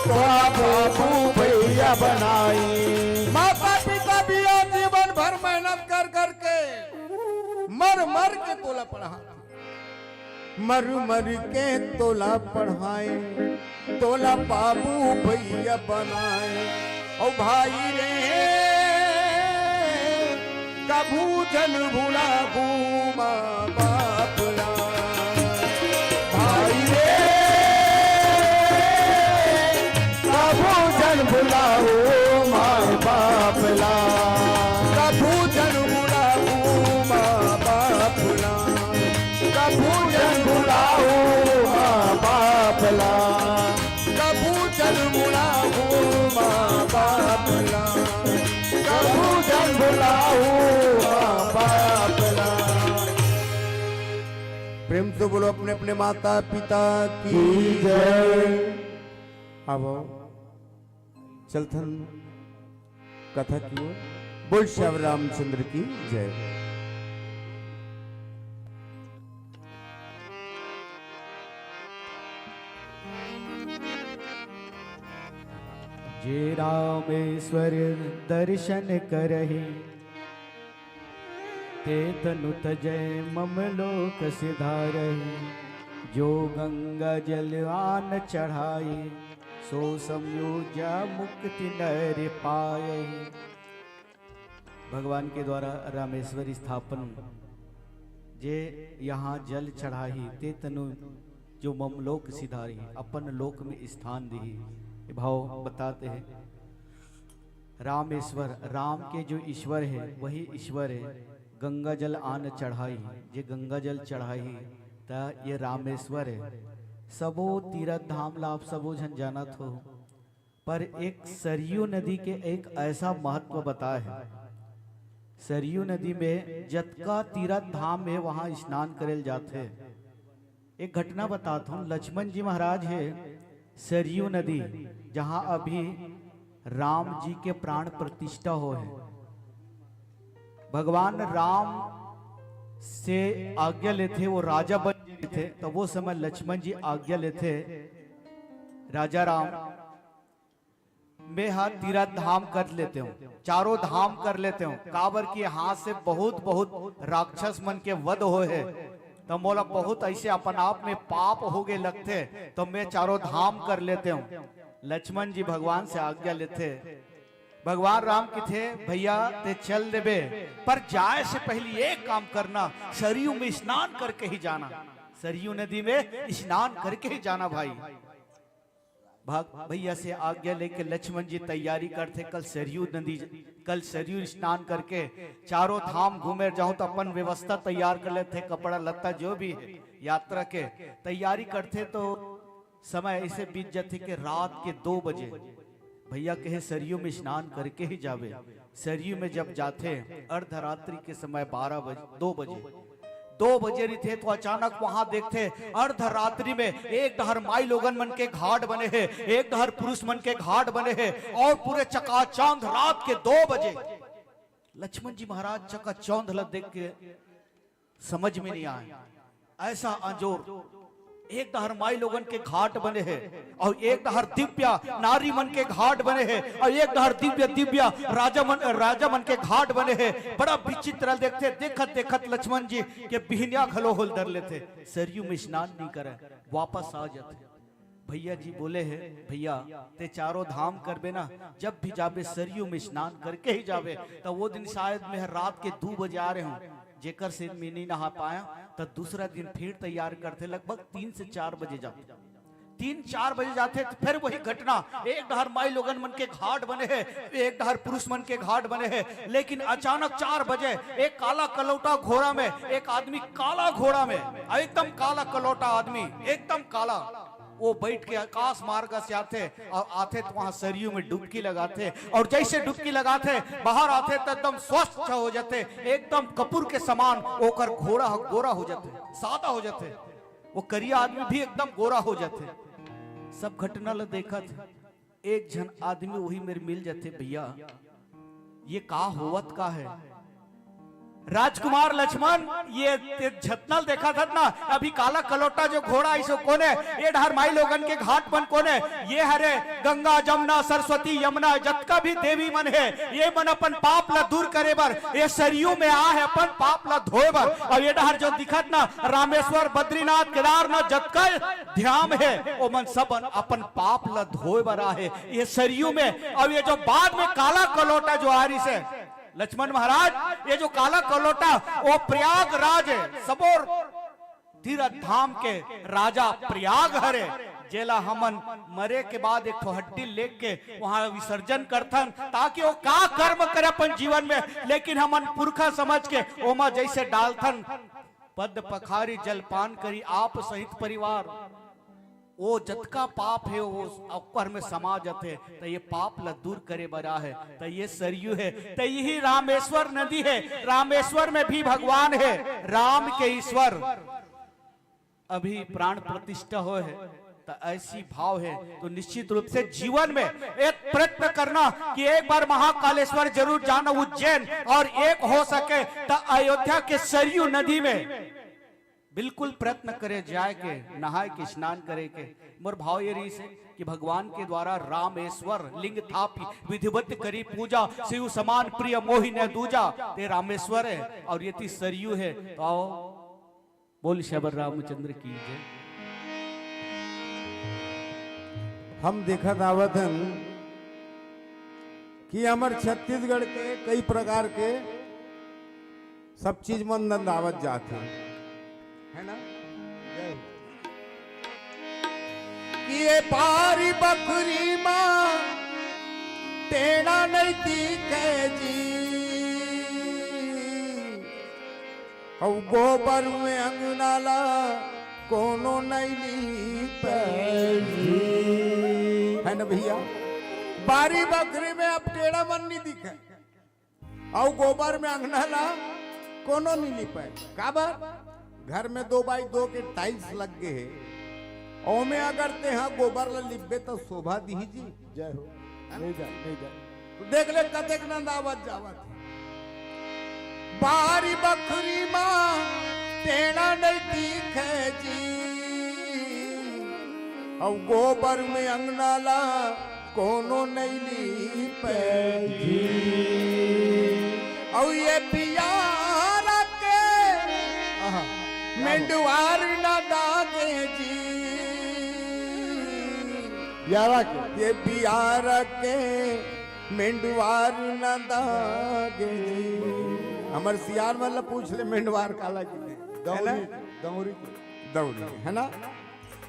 तोला बाबू भैया बनाए। माता पिता भी जीवन भर मेहनत कर कर के मर मर के तोला पढ़ा, मर मर के तोला पढ़ाए, तोला बाबू भैया बनाए। ओ भाई रे, कभू झन भुलाबू माँ बाप ला। भाई रे, कभू झन भुलाबू माँ बाप ला। कभू झन भुलाबू माँ बाप ला। कभू झन भुलाबू माँ बाप ला। कभू झन भुलाबू माँ बाप ला। कभू झन भुलाबू माँ बाप ला। प्रेम से बोलो अपने अपने माता पिता की जय। अब चलथन कथा की ओर। बोल श्याम रामचंद्र की जय। जे रामेश्वर दर्शन करहि, ते तनु तजय मम लोक सिधारहि। जो गंगा जल आन चढ़ाई, सो समयोजा मुक्ति नर पाए। भगवान के द्वारा रामेश्वर स्थापन, जे यहाँ जल चढ़ाही, ते तनु जो मम लोक सिधारही, अपन लोक में स्थान दीही। ये भाव बताते हैं, रामेश्वर, राम के जो ईश्वर है, वही ईश्वर है। गंगा जल आन चढ़ाई, जे गंगा जल चढ़ाई, त ये रामेश्वर है। सबो तीरथ धाम ला आप सबो झन जानत हो, पर एक सरयू नदी के एक ऐसा महत्व बता है। सरयू नदी में जतका तीरथ धाम है, वहां स्नान करेल जाथे। एक घटना बतात हूँ, लक्ष्मण जी महाराज है सरयू नदी, जहाँ अभी राम जी के प्राण प्रतिष्ठा हो है। भगवान राम से आज्ञा लेथे, वो राजा बन थे, तो वो समय लक्ष्मण जी आज्ञा लेथे, राजा राम, मैं हा तीरथ धाम कर लेते हूँ, चारों धाम कर लेते हूँ, काबर कि यहाँ से बहुत बहुत राक्षस मन के वध होए है, त मोला बहुत ऐसे अपन आप में पाप हो गए लगथे, तो मैं चारों धाम कर लेते हूँ। लक्ष्मण जी भगवान से आज्ञा लेथे। भगवान राम किथे, भैया ते चल देबे, पर जाए से पहले एक काम करना, सरयू में स्नान करके ही जाना, सरयू नदी में स्नान करके ही जाना भाई। भग-, भैया से आज्ञा लेके लक्ष्मण जी तैयारी करथे, कल सरयू नदी, कल सरयू स्नान करके चारों धाम घूमे जाऊं, तो अपन व्यवस्था तैयार कर लेथे, कपड़ा लत्ता जो भी है यात्रा के तैयारी करथे। तो समय ऐसे बीत जाथे कि रात के दो बजे भैया कहे सरयू में स्नान करके ही जावे। सरयू में जब जाथे, अर्धरात्रि के समय बारह बजे, दो बजे, दो बजे रहिथे, तो अचानक वहां देखथे, अर्धरात्रि में एक डहर माई लोगन मन के घाट बने हे, एक डहर पुरुष मन के घाट बने हे, और पूरे चकाचौंध रात के दो बजे लक्ष्मण जी महाराज चकाचौंध ल देख के समझ में नहीं आए। ऐसा अंजोर, एक डहर माई लोगन के घाट बने हे और एक डहर दिव्या नारी मन के घाट बने हे और एक डहर दिव्य दिव्या राजा मन, राजा मन के घाट बने हे। बड़ा विचित्र लगथे। देखत देखत लक्ष्मण जी के बिहनिया घलो होल धर लेथे, सरयू में स्नान नहीं करे, वापस आ जाथे। भैया जी बोले हे, भैया ते चारों धाम करबे ना, जब भी जाबे सरयू में स्नान करके ही जाबे। तो वो दिन शायद मैं रात के दो बजे आ रहे हूँ, जेकर से मैं नहीं नहा पाया, तो दूसरा दिन फिर तैयार करथे, लगभग तीन से चार बजे जाथे। तीन चार बजे जाथे तो फिर वही घटना, एक डहर माई लोगन मन के घाट बने हे, एक डहर पुरुष मन के घाट बने हे, लेकिन अचानक चार बजे एक काला कलौटा घोड़ा में एक आदमी, काला घोड़ा में, एकदम काला कलौटा आदमी, एकदम काला, वो बैठ के आकाश मार्ग से आथे और आथे तो वहां सरयू में डुबकी लगाथे, और जैसे डुबकी लगाथे, बाहर आथे तो एकदम स्वच्छ हो जाथे, एकदम कपूर के समान ओकर घोड़ा ह-, गोरा हो जाथे, सादा हो जाथे, वो करिया आदमी भी एकदम गोरा हो जाथे। सब घटना ल देखत एक झन आदमी वही मेर मिल जाथे, "भैया, ये का होवत का है?" राजकुमार लक्ष्मण, ये ते झतना ल देखत हत ना, अभी काला कलोटा जो घोड़ा आइस ओ कोने, ये डहर माई लोगन के घाट मन कोने, ये हरे गंगा, जमुना, सरस्वती, यमुना, जतका भी देवी मन हे, ये मन अपन पाप ला दूर करे बर ये सरयू में आ हे, अपन पाप ला धोए बर। अउ ये डहर जो दिखत ना, रामेश्वर, बद्रीनाथ, केदारनाथ, जतका धाम हे, ओमन सब अपन पाप ला धोए बर आ हे ये सरयू में। अउ ये जो बाद में काला कलोटा जो आ रहिस हे, लक्ष्मण महाराज, ये जो काला कलोटा, वो प्रयागराज हे, सबो तीर्थ धाम के राजा प्रयाग हरे, जेला हमन मरे के बाद एक ठो हड्डी लेके वहां विसर्जन करथन, ताकि वो का कर्म करे अपन जीवन में, लेकिन हमन पुरखा समझ के ओमा जैसे डालथन, पद पखारी जलपान करी आप सहित परिवार। वो जतका पाप हे, वो ओकर में समा जाथे, त ये पाप ला दूर करे बर आ हे, त ये सरयू हे, त यही रामेश्वर नदी हे। रामेश्वर में भी भगवान हे, राम के ईश्वर। अभी प्राण प्रतिष्ठा होए हे, त ऐसी भाव हे, तो निश्चित रूप से जीवन में एक प्रयत्न करना कि एक बार महाकालेश्वर जरूर जाना उज्जैन, और एक हो सके त अयोध्या के सरयू नदी में बिल्कुल प्रयत्न करे जाए के, नहाए के, स्नान करे के। मोर भाव ये रहिस हे कि भगवान के द्वारा रामेश्वर लिंग थापी, विधिवत करी पूजा, शिव समान प्रिय मोहि न दूजा, ते रामेश्वर हे और ये ती सरयू हे। तो आओ, बोल शबर रामचंद्र की जय। हम देखत आवत हन कि हमर छत्तीसगढ़ के कई प्रकार के सब चीज मन नंदावत जात हे, है ना? कि ये बारी बखरी मा टेढ़ा नहीं दिखे जी, अउ गोबर में अंगना ला कोनो नहीं लीपे जी, है ना भैया? बारी बखरी में अब टेढ़ा मन नहीं दिखे। अउ गोबर में अंगना ला कोनो नहीं लिपाए। काबर? घर में दो बाई दो के टाइल्स लग गए हे, ओमे अगर तेहा गोबर ला लिपबे तो शोभा दिही जी। जय हो। है ना? नहीं जाए, नहीं जाए। तो देख ले, कतेक नंदावत जावत हे। बारी बखरी मा टेढ़ा नहीं दिखे जी, अउ गोबर में अंगना ला कोनो नहीं लीपे जी। अउ ये बियारा के आहा। मेंडवार ना दागे जी। बियारा के। ये बियारा के मेंडवार ना दागे जी। हमर सियान वाला पूछ ले, मेंडवार काला की दे। है ना? दौरी, दौरी। दौरी, है ना?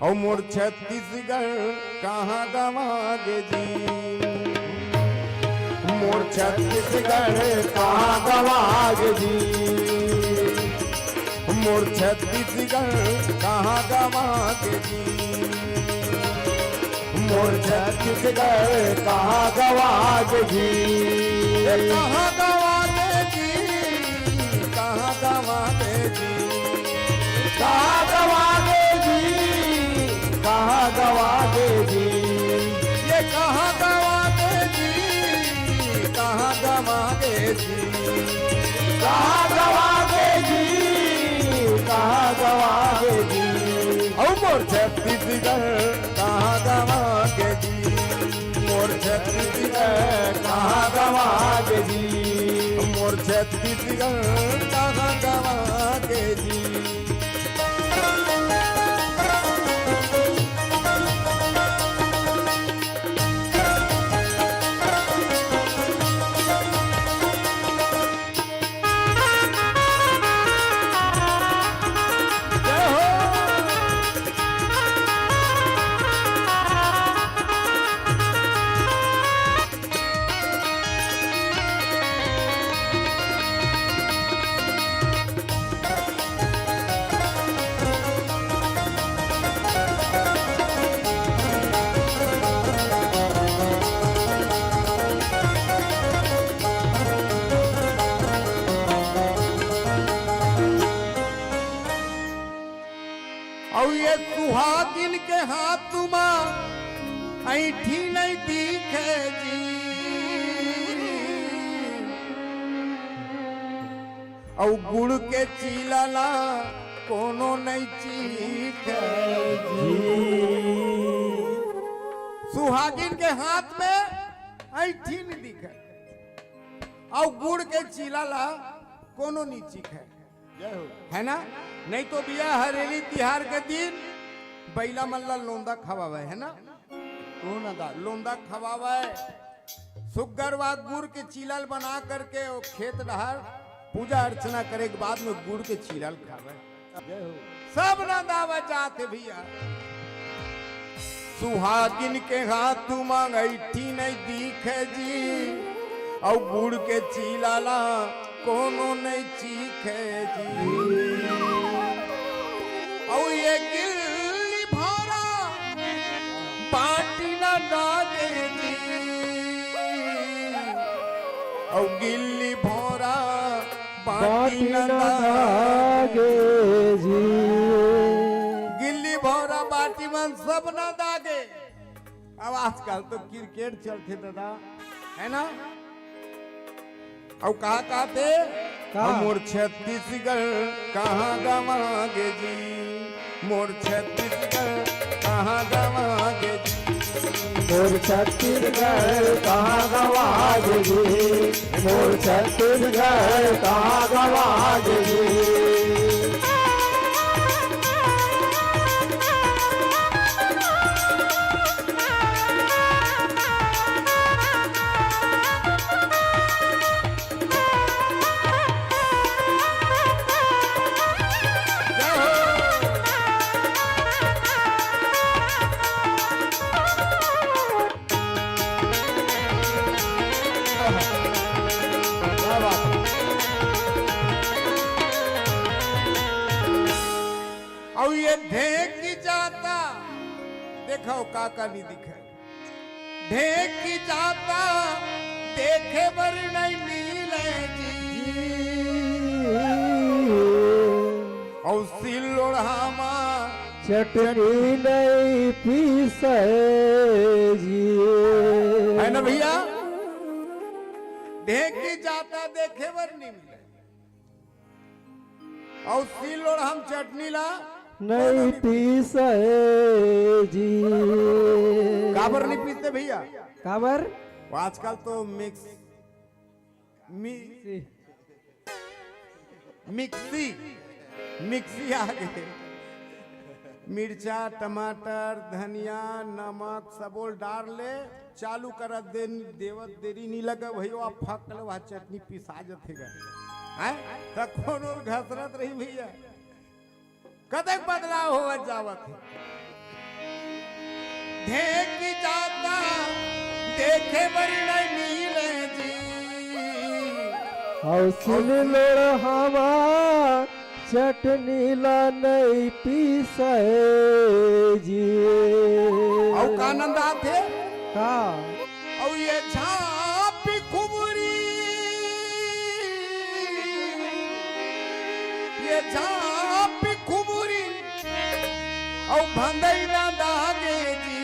अउ मोर छत्तीसगढ़ कहाँ गवा गे जी, मोर छत्तीसगढ़ कहाँ गवा गे जी, मोर छत्तीसगढ़ कहाँ गवा गे जी, मोर छत्तीसगढ़ कहाँ गवा गे जी। ए, कहाँ गवा गे जी, कहाँ गवा गे जी, कहाँ गवा गे जी, कहाँ गवा गे जी, ये कहाँ गवा गे जी, कहाँ गवा गे जी, कहाँ गवा गे जी, कहाँ गवा गे जी। अउ मोर छत्तीसगढ़ कहाँ गवा गे जी, मोर छत्तीसगढ़ कहाँ गवा गे जी, मोर छत्तीसगढ़ कहाँ गवा गे जी। अउ ये सुहागिन के हाथ मा ऐठी नहीं दिखे जी, अउ गुड़ के चीला ला कोनो नहीं चीखे जी। सुहागिन के हाथ में ऐठी नहीं दिखे, अउ गुड़ के चीला ला कोनो नहीं चीखे। जय हो। है ना? नहीं तो भैया, हरेली तिहार के दिन बइला मन ला लोंदा खवावे, है ना? कौन अदा? लोंदा खवावे, सुग्गरवा गुड़ के चीला ल बना करके वो खेत डहर पूजा अर्चना करे के बाद में गुड़ के चीला ल खावे। जय हो। सब नंदावा जात हे भैया। सुहागिन के हाथ मांग ऐठी नहीं दिखे जी, अउ गुड़ के चीला ला कोनो नहीं चीखे जी। अउ ये गिल्ली भौरा बाटी न डागे जी, अउ गिल्ली भौरा बाटी बाटी न न दागे। दागे जी। गिल्ली भौरा बाटी मन सब न दागे। अब आजकल तो क्रिकेट चलथे दादा, है ना? अउ का कहथे? का? मोर छत्तीसगढ़ कहाँ गवागे जी, मोर छत्तीसगढ़ कहाँ गवागे जी। मोर छत्तीसगढ़ कहाँ गवागे जी, मोर छत्तीसगढ़ कहाँ गवागे जी। क्या बात है। अउ ये ढेंकी जाता, देखो काका नहीं दिखे। ढेंकी जाता देखे बर नहीं मिले जी। अउ सिल्लोड़हा मा चटनी नहीं पीसे जी। है ना भैया? ढेंकी जाता देखे बर नहीं मिले। अउ सिल्लोड़हा म चटनी ला नहीं पीसे जी। काबर नहीं पीसते भैया? काबर? वो आजकल तो मिक्स, मी-, मिक्सी, मिक्सी आ गए। मिर्चा, टमाटर, धनिया, नमक सबो ल डार ले, चालू करत दे, देवत देरी नी लगे भैया, फक ले वहाँ चटनी पिसा जथे गा। हैं? त कोनो घसरत रही भैया, कतेक बदलाव होवत जावत हे। ढेंकी जाता देखे बर नहीं मिले जी। अउ सिल्लोड़हा मा चटनी ला नहीं पीसे जी। अउ का नंदा आथे? का? अउ ये झांपी खुमुरी, ये झांपी खुमुरी, अउ भंदई नंदा गे जी,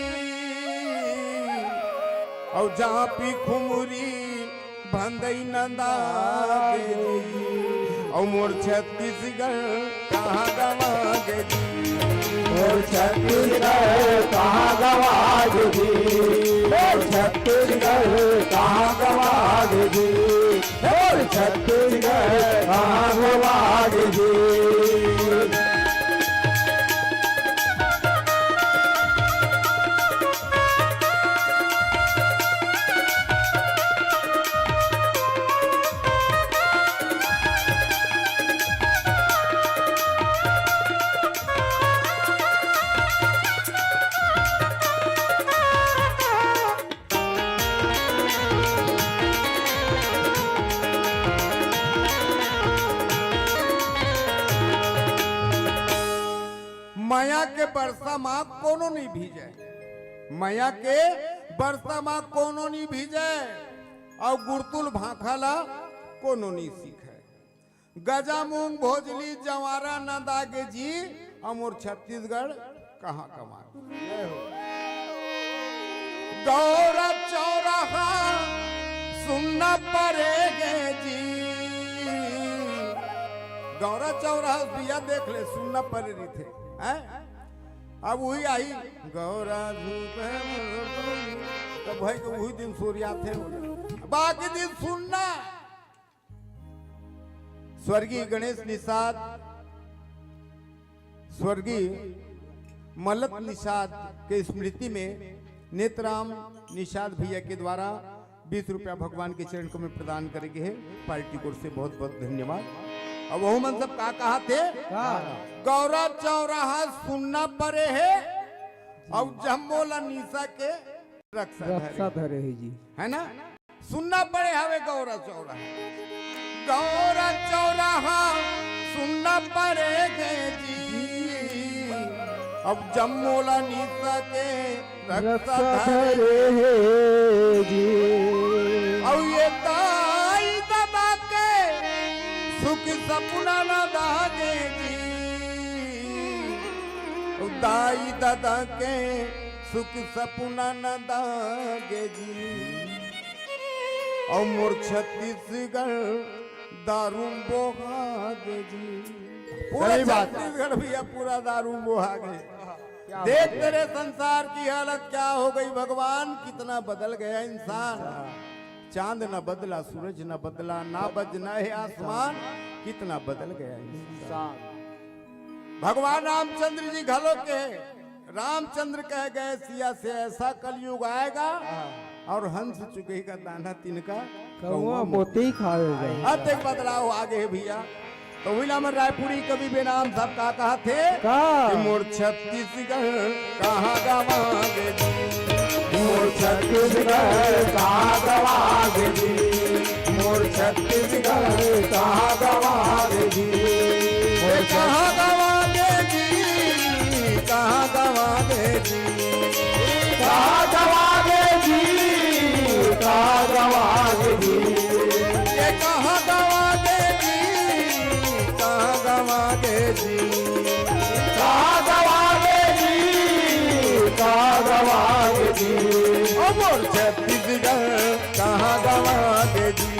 अउ झांपी खुमुरी, भंदई नंदा गे जी, अउ मोर छत्तीसगढ़ कहाँ गवा गे जी। मोर छत्तीसगढ़ कहाँ गवा गे जी, मोर छत्तीसगढ़ कहाँ गवा गे जी, मोर छत्तीसगढ़ कहाँ गवा गे जी। मया के बरसा मा कोनो नहीं भीजे, मया के बरसा मा कोनो नहीं भीजे, अउ गुरतुल भाखा ला कोनो नहीं सीखे। गजा मूंग भोजली जवारा नंदा गे जी, अउ मोर छत्तीसगढ़ कहाँ कमाए। गौरा चौराहा सुनना पड़ेगे जी। गौरा चौराहा भैया देख ले, सुनना पड़े रहिथे, हैं? अब वही आई, गौरा धूप है, तो भाई तो वही दिन सूर्यास्त हो जाए, बाकी दिन सुनना। स्वर्गीय गणेश निषाद, स्वर्गीय मलत निषाद के स्मृति में नेतराम निषाद भैया के द्वारा बीस रुपया भगवान के चरण कमल में प्रदान करे गे हे पार्टी की ओर से। बहुत बहुत धन्यवाद। अब वहू मन सब का कहा थे? का? गौरा चौराहा सुनना पड़े हे, अउ जम्मो ला निशा के रक्षा रक्षा धरे। धरे हे जी। है ना? सुनना पड़े हवे गौरा चौराहा, गौरा चौराहा सुनना पड़ेगे जी। अब जम्मो ला निशा के रक्षा रक्षा धरे। धरे हे जी। अउ ये दाई ददा के सुख सपना न दागे जी। अउ दाई ददा के सुख सपना न दागे जी। अउ मोर छत्तीसगढ़ दारू बोहागे जी। पूरा सही बात। छत्तीसगढ़ भैया पूरा दारू बोहागे। क्या देख बात है। तेरे संसार की हालत क्या हो गई भगवान, कितना बदल गया इंसान। चांद न बदला, सूरज न बदला, ना बजना है आसमान, कितना बदल गया इंसान। भगवान रामचंद्र जी घलो के, रामचंद्र कह गए सिया से, ऐसा कलयुग आएगा और हंस चुगही का दाना तिनका कौआ मोती खाएगा। अतेक बदलाव आगे हे भैया। तो वही ला हमर रायपुरी कवि बेनाम साहब का कहा थे? का? कि मोर छत्तीसगढ़ कहाँ गवागे जी, मोर छत्तीसगढ़ कहाँ गवागे जी, मोर छत्तीसगढ़ कहाँ गवागे जी, मोर कहाँ गवागे जी, कहाँ गवागे जी, कहाँ गवागे जी, कहाँ गवागे जी, ये कहाँ गवागे जी, कहाँ गवागे जी, कहाँ गवागे जी, कहाँ गवागे जी। ओ मोर छत्तीसगढ़ कहाँ गवागे जी,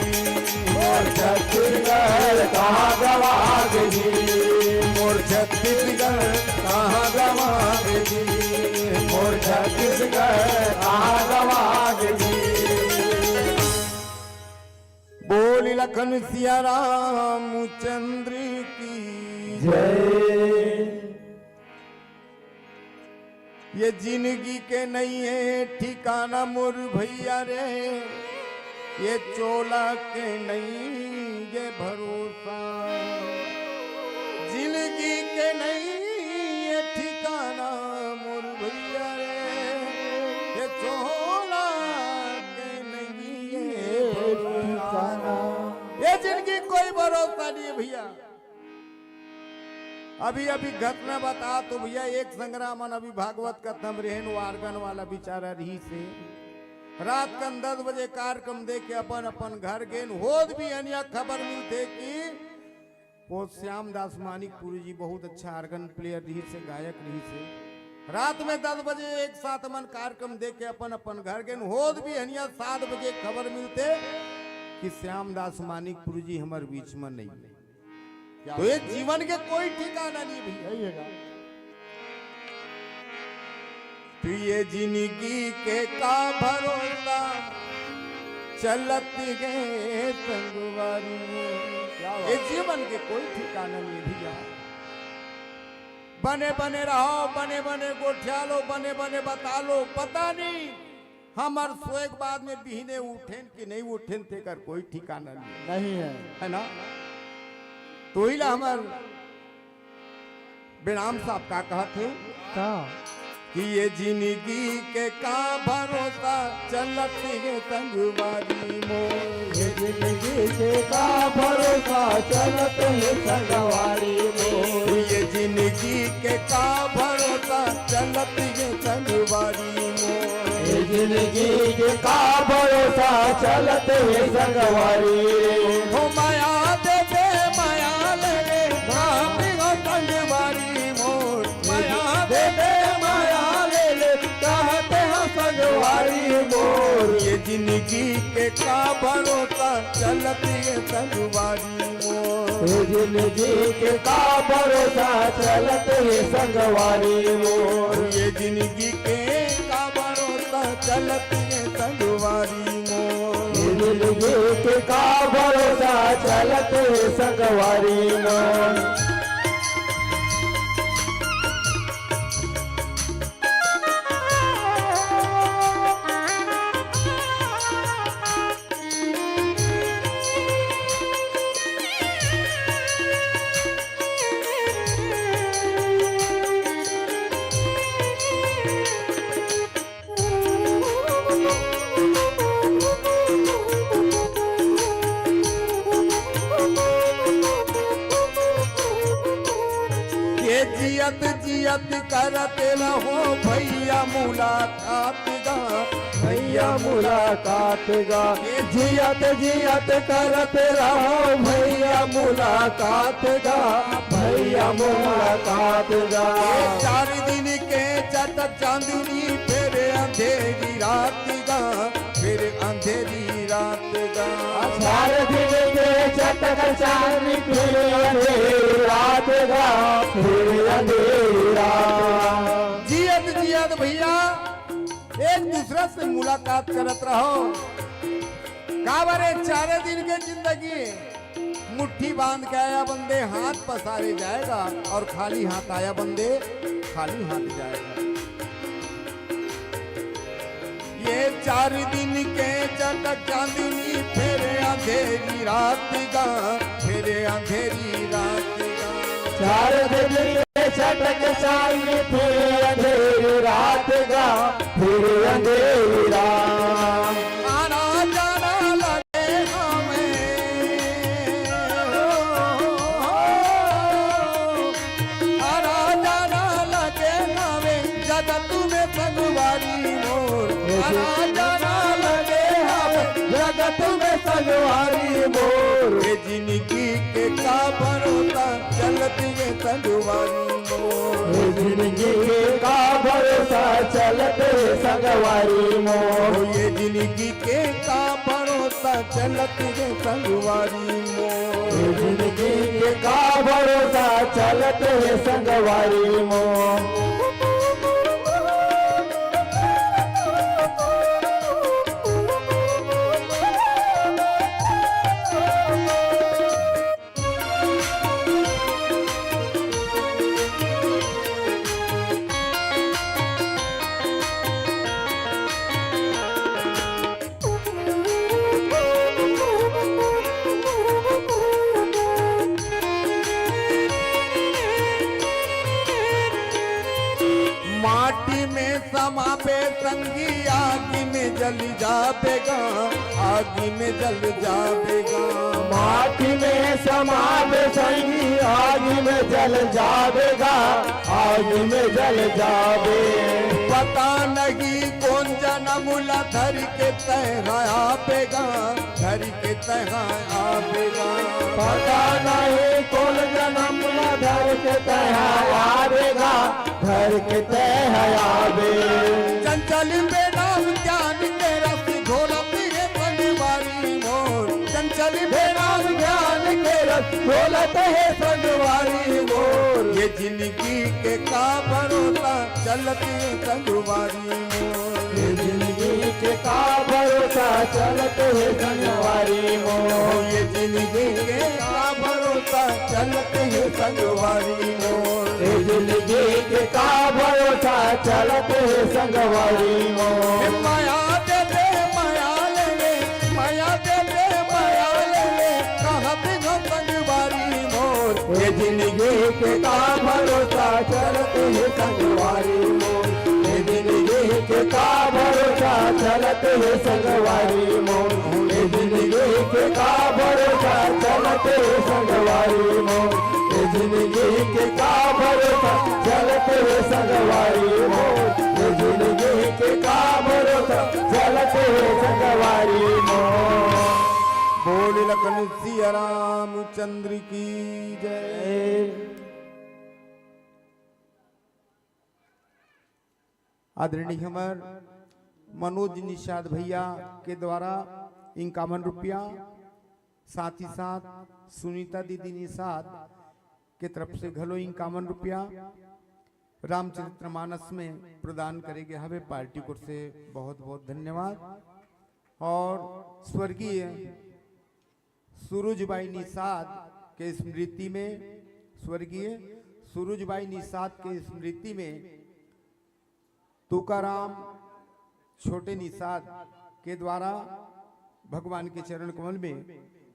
मोर छत्तीसगढ़ कहाँ गवागे जी, मोर छत्तीसगढ़ कहाँ गवागे जी, मोर छत्तीसगढ़ कहाँ गवागे जी। बोल लखन सिया रामचंद्र की जय। ये जिंदगी के नइ हे ठिकाना मोर भैया रे, ये चोला के नइ हे भरोसा। जिंदगी के नइ हे ठिकाना मोर भैया रे, ये चोला के नइ हे भरोसा। ये जिंदगी कोई भरोसा नइ हे भैया। अभी अभी घटना बतात हों भैया, एक संग रामन अभी भागवत कथा म रहेन, वो organ वाला बेचारा रहिस हे। रात कन दस बजे कार्यक्रम देख के अपन अपन घर गेन, होत बिहनिया खबर मिलथे कि वो श्याम दास मानिकपुरी जी बहुत अच्छा organ player रहिस हे, गायक रहिस हे। रात में दस बजे एक साथ मन कार्यक्रम देख के अपन अपन घर गेन, होत बिहनिया सात बजे खबर मिलथे कि श्याम दास मानिकपुरी जी हमर बीच में नइ हे। क्या तो ये बात है। जीवन के कोई ठिकाना नइ हे भैया। सही हे का? तो ये जिंदगी के का भरोसा, चलत हे संगवारी। क्या बात। ये जीवन के कोई ठिकाना नइ हे भैया। बने बने रहो, बने बने गोठिया लो, बने बने बता लो, पता नइ हमर सोए के बाद में बिहने उठेन कि नइ उठेन, तेकर कोई ठिकाना नइ हे। नइ हे। हे ना? तो वही ला हमर बेनाम साहब का कहत हे? का? कि ये जिंदगी के का भरोसा, चलत हे संगवारी मोर। ये जिंदगी के का भरोसा, चलत हे संगवारी मोर। ये जिंदगी के का भरोसा, चलत हे संगवारी मोर। ये जिंदगी के का भरोसा, चलत हे संगवारी। हो माया दे दे, माया ले ले, भाभी हो संगवारी मोर। के का भरोसा चलत हे संगवारी मोर। ए जिंदगी के का भरोसा चलत हे संगवारी मोर। ए जिंदगी के का भरोसा चलत हे संगवारी मोर। ए जिंदगी के का भरोसा चलत हे संगवारी मोर। ये जियत जियत करत रहो भैया मुलाकात गा, भैया मुलाकात गा। ये जियत जियत करत रहो भैया मुलाकात गा, भैया मुलाकात गा। ये चार दिन के चटक चांदनी फिर अंधेरी रात गा, फिर अंधेरी रात गा। चार दिन के चटक चांदनी फिर अंधेरी रात गा, फिर अंधेरी रात। जियत जियत भैया एक दूसरा से मुलाकात करत रहो। काबर ए चारे दिन के जिंदगी, मुट्ठी बांध के आया बंदे हाथ पसारे जाएगा और खाली हाथ आया बंदे खाली हाथ जाएगा। ये चार दिन के चटक चांदनी फिर अंधेरी रात गा, फिर अंधेरी रात गा। चार दिन के चटक चांदनी फिर अंधेरी रात गा, फिर अंधेरी रात। आना जाना लगे हमें, आना जाना लगे हमें जगत में संगवारी मोर। आना जाना लगे हमें जगत में संगवारी मोर। ये जिंदगी के का भरोसा चलत ये संगवारी मोर। ये जिंदगी के का भरोसा चलत ये संगवारी मोर। ये जिंदगी के का भरोसा चलत ये संगवारी मोर। ये जिंदगी के का भरोसा चलत ये संगवारी मोर। माटी में समाबे संगी, आगी में जल जाबे गा, आगी में जल जाबे गा। माटी में समाबे संगी, आगी में जल जाबे गा, आगी में जल जाबे। पता नहीं कौन जनम ला धर के तैं आबे गा, धर के तैं आबे गा। पता नहीं कौन जनम ला धर के तैं आबे गा, धर के तैं आबे। चंचल बेनाम ज्ञान के रस घोलत हे संगवारी मोर। चंचल बेनाम ज्ञान के रस घोलत हे संगवारी मोर। ये जिंदगी के का भरोसा चलत हे संगवारी मोर। ये जिंदगी के का भरोसा चलत हे संगवारी मोर। ये जिंदगी के का भरोसा चलत हे संगवारी मोर। ये जिंदगी के का भरोसा चलत हे संगवारी मोर। माया दे दे, माया ले ले, माया दे दे, माया ले ले, कहत हो संगवारी मोर। ये जिंदगी के का भरोसा चलत हे संगवारी मोर। ये जिंदगी के का भरोसा चलत हे संगवारी मोर। ये जिंदगी के का भरोसा चलत हे संगवारी मोर। ये जिंदगी के का भरोसा चलत हे संगवारी मोर। ये जिंदगी के का भरोसा चलत हे संगवारी मोर। बोल लखन सिया रामचंद्र की जय। आदरणीय हमर मनोज निषाद भैया के द्वारा इक्यावन रुपया, साथ ही साथ सुनीता दीदी निषाद के तरफ से घलो इक्यावन रुपया रामचरितमानस में प्रदान करे गे हवे। पार्टी कोर से बहुत बहुत धन्यवाद। और स्वर्गीय सुरुजबाई निषाद के स्मृति में, स्वर्गीय सुरुजबाई निषाद के स्मृति में तुकाराम छोटे निषाद के द्वारा भगवान के चरण कमल में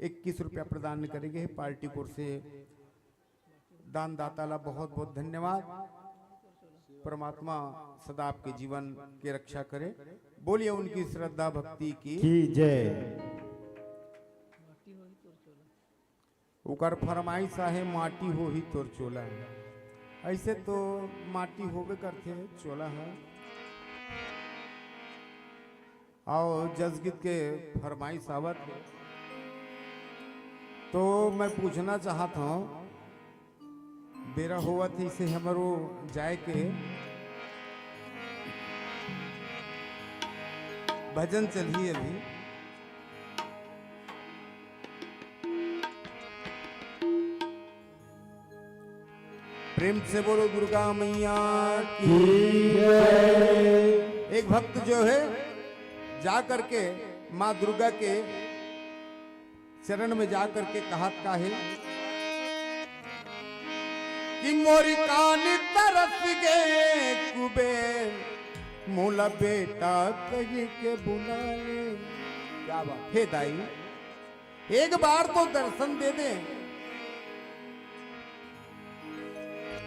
इक्कीस रुपया प्रदान करे गे हे। पार्टी कोर से दानदाता ला बहुत बहुत धन्यवाद। परमात्मा सदा आपके जीवन के रक्षा करे। बोलिए उनकी श्रद्धा भक्ति की। की जय। ओकर फरमाइश आहे, "माटी होही तोर चोला।" ऐसे तो माटी होबे करथे चोला ह। अउ जसगीत के फरमाइश आवत हे, तो मैं पूछना चाहत हूँ, बेरा होवत हे इसे हमरो जाए के, भजन चलही अभी। प्रेम से बोलो दुर्गा मैया की। की जय। एक भक्त जो है, जा करके माँ दुर्गा के चरण में जा करके कहत का हे कि "मोरी कानी तरस गे कुबेर, मोला बेटा कही के बुला ले।" क्या बात हे दाई, एक बार तो दर्शन दे दे।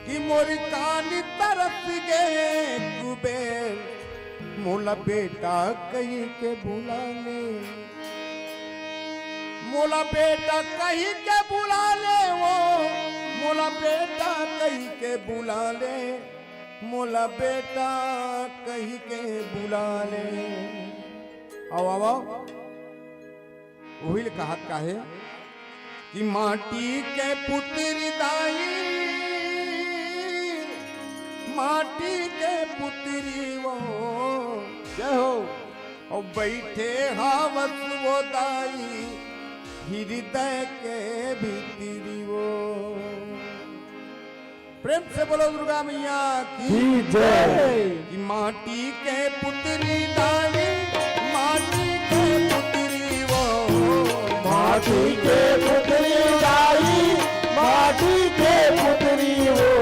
कि "मोरी कानी तरस गे कुबेर, मोला बेटा कही के बुला ले, मोला बेटा कही के बुला ले वो, मोला बेटा कही के बुला ले, मोला बेटा कही के बुला ले।" आओ, आओ, आओ। उही ले कहत का हे कि "माटी के पुतरी दाई, माटी के पुतरी वो।" जय हो। "अउ बइठे हावस वो दाई, हिरदय के भीतरी वो।" प्रेम से बोलो दुर्गा मैया की। की जय। कि "माटी के पुतरी दाई, माटी के पुतरी वो, माटी के पुतरी दाई, माटी के पुतरी वो,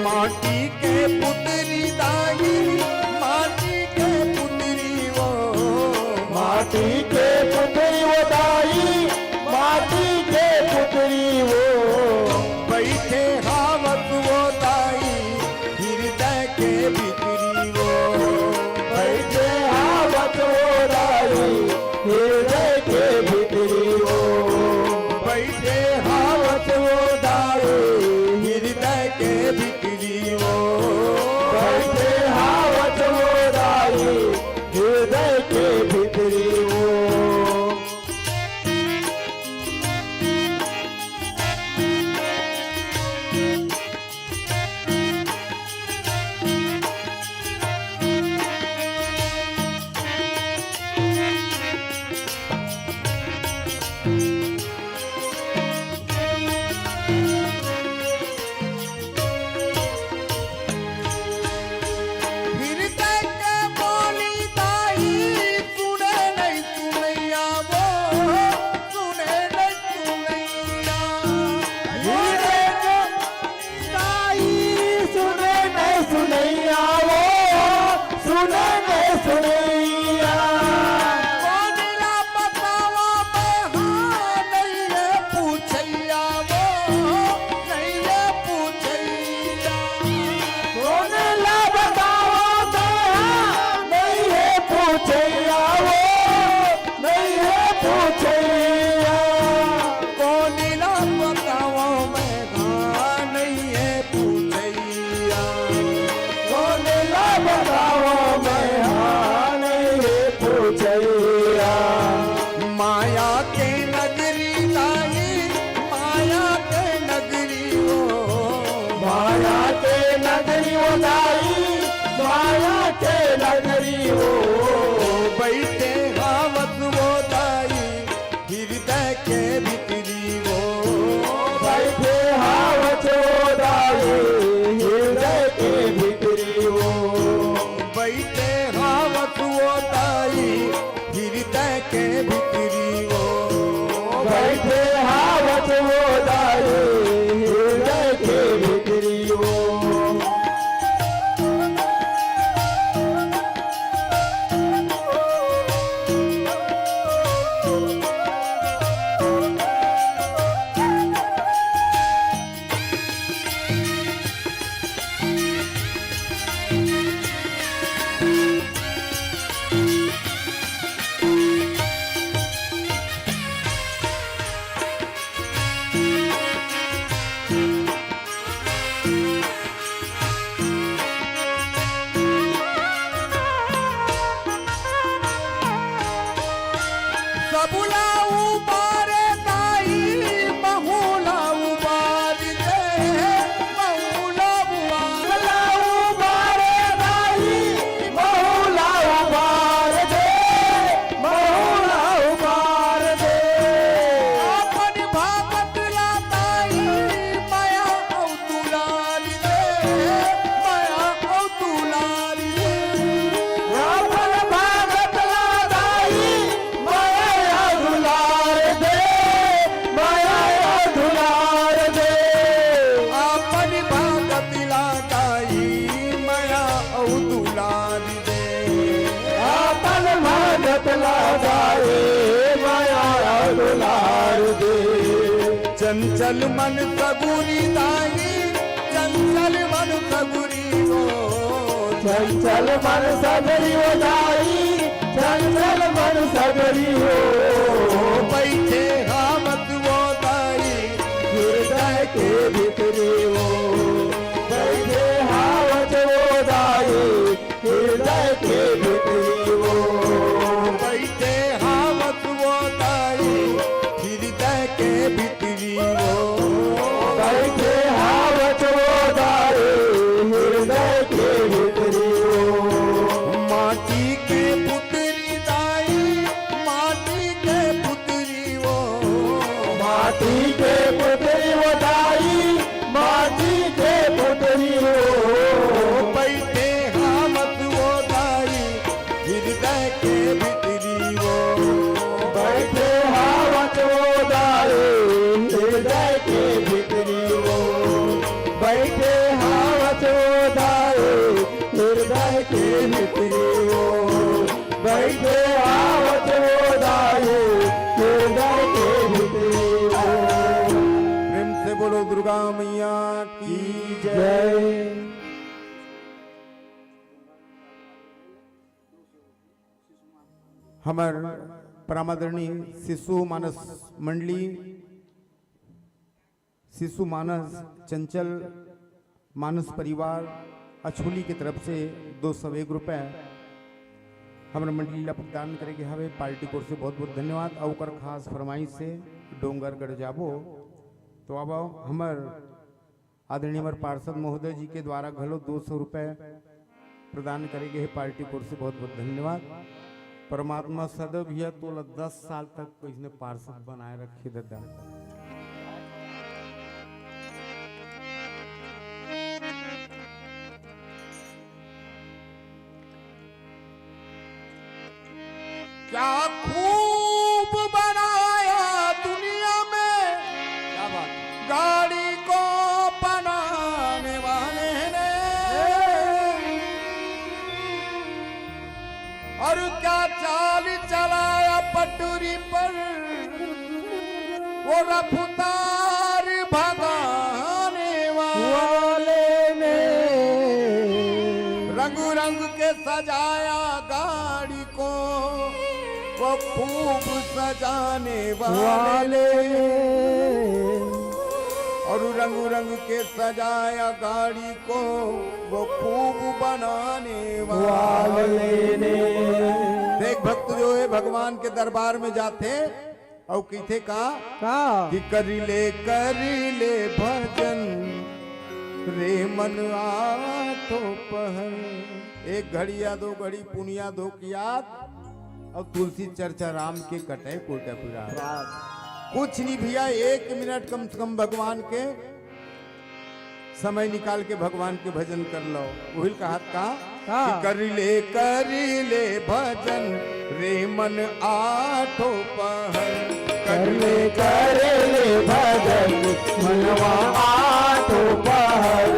माटी के पुतरी दाई, माटी के पुतरी वो, माटी के पुतरी वो दाई, माटी के पुतरी वो, बइठे हावस वो दाई, हिरदय के भीतरी वो, बइठे हावस वो दाई, हिरदय के भीतरी वो, बइठे हावस वो दाई, हिरदय के भीतरी वो, बइठे हावस वो दाई, हिरदय के भीतरी वो।" हिरदय के बोली दाई, सुने नहीं सुनैया वो, सुने नहीं सुनैया। हिरदय के दाई, सुने नहीं सुनैया वो, सुने नहीं सुनैया। कोन ला बतावा मैं, हाँ, नहीं ये पूछैया वो, नहीं ये पूछैया। कोन ला बतावा मैं, हाँ, नहीं ये पूछैया वो, नहीं ये पूछैया। कोन ला बतावा मैं, हाँ, नहीं ये पूछैया। कोन ला बतावा मैं, हाँ, नहीं ये पूछैया। माया के नगरी दाई, माया के नगरी ओ, माया के नगरी ओ दाई, माया के नगरी ओ, मन सगुरी दाई, चंचल मन सगुरी हो। चंचल मन सगुरी हो दाई, चंचल मन सगुरी हो। बैठे हावत वो दाई, हृदय के भीतरी हो। बैठे हावत वो दाई, हृदय के भीतरी वो। बैठे हावत वो दाई, हृदय के भीतरी वो। बैठे हावत वो दाई, हृदय के भीतरी वो। माटी के पुतरी दाई, माटी के पुतरी वो। माटी के पुतरी वो दाई, माटी के पुतरी हो। बैठे हावत वो दाई, हृदय के भीतरी हो। बैठे हावत वो दाई, हृदय के भीतरी हो। बैठे हावत वो दाई, हृदय के भीतरी हो। बैठे हावत वो दाई, हृदय के भीतरी हो। प्रेम से बोलो दुर्गा मैया की जय। हमर परम आदरणीय शिशु मानस मंडली, शिशु मानस चंचल मानस परिवार अछोली के तरफ से दो सौ एक रुपए हमर मंडली ला प्रदान करे गे हवे। पार्टी कोर से बहुत बहुत धन्यवाद। अउ ओकर खास फरमाइश से डोंगरगढ़ जाबो। तो अब हमर आदरणीय हमर पार्षद महोदय जी के द्वारा घलो दो सौ रुपए प्रदान करे गे हे। पार्टी कोर से बहुत बहुत धन्यवाद। परमात्मा सदैव भैया तोला दस साल तक कइसने पार्षद बनाए रखे ददा। क्या खूब बनाया दुनिया में, क्या बात है, गाड़ी को बनाने वाले ने। और क्या चाल चलाया पटरी पर वो रफ्तार भगाने वाले ने। रंग रंग के सजाया गाड़ी को वो खूब सजाने वाले। और रंग रंग के सजाया गाड़ी को वो खूब बनाने वाले ने। देख भक्त जो है भगवान के दरबार में जाथे अउ कहिथे का? का? कि करि ले, करि ले भजन रे मन आठो पहर। एक घड़ी या दो घड़ी पुनिया धो के याद अउ तुलसी चर्चा राम के कटे कोटा पुराण। वाह। कुछ नहीं भैया, एक मिनट कम से कम भगवान के समय निकाल के भगवान के भजन कर लो। उहिल कहत का? का? कि करि ले, करि ले भजन रे मन आठो पहर। करि ले, करि ले भजन मनवा आठो पहर।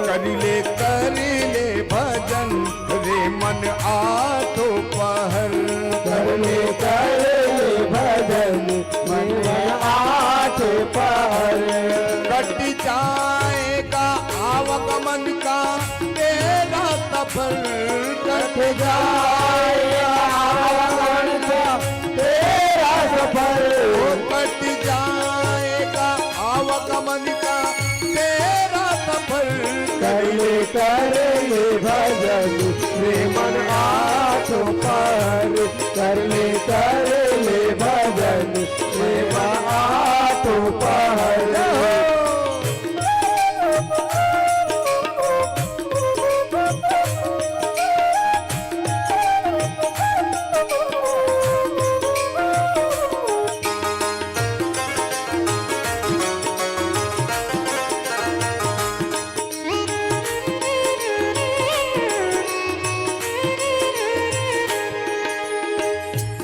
करि ले, करि ले भजन रे मन आठो पहर। करि ले, करि ले भजन मनवा आठो पहर। कट जाएगा आवागमन का तेरा सफर। कट जाएगा आवागमन का तेरा सफर। ओ कट जाएगा आवागमन का तेरा सफर। करि ले, करि ले भजन रे मन आठो पहर। करि ले, करि ले भजन रे मन आठो पहर।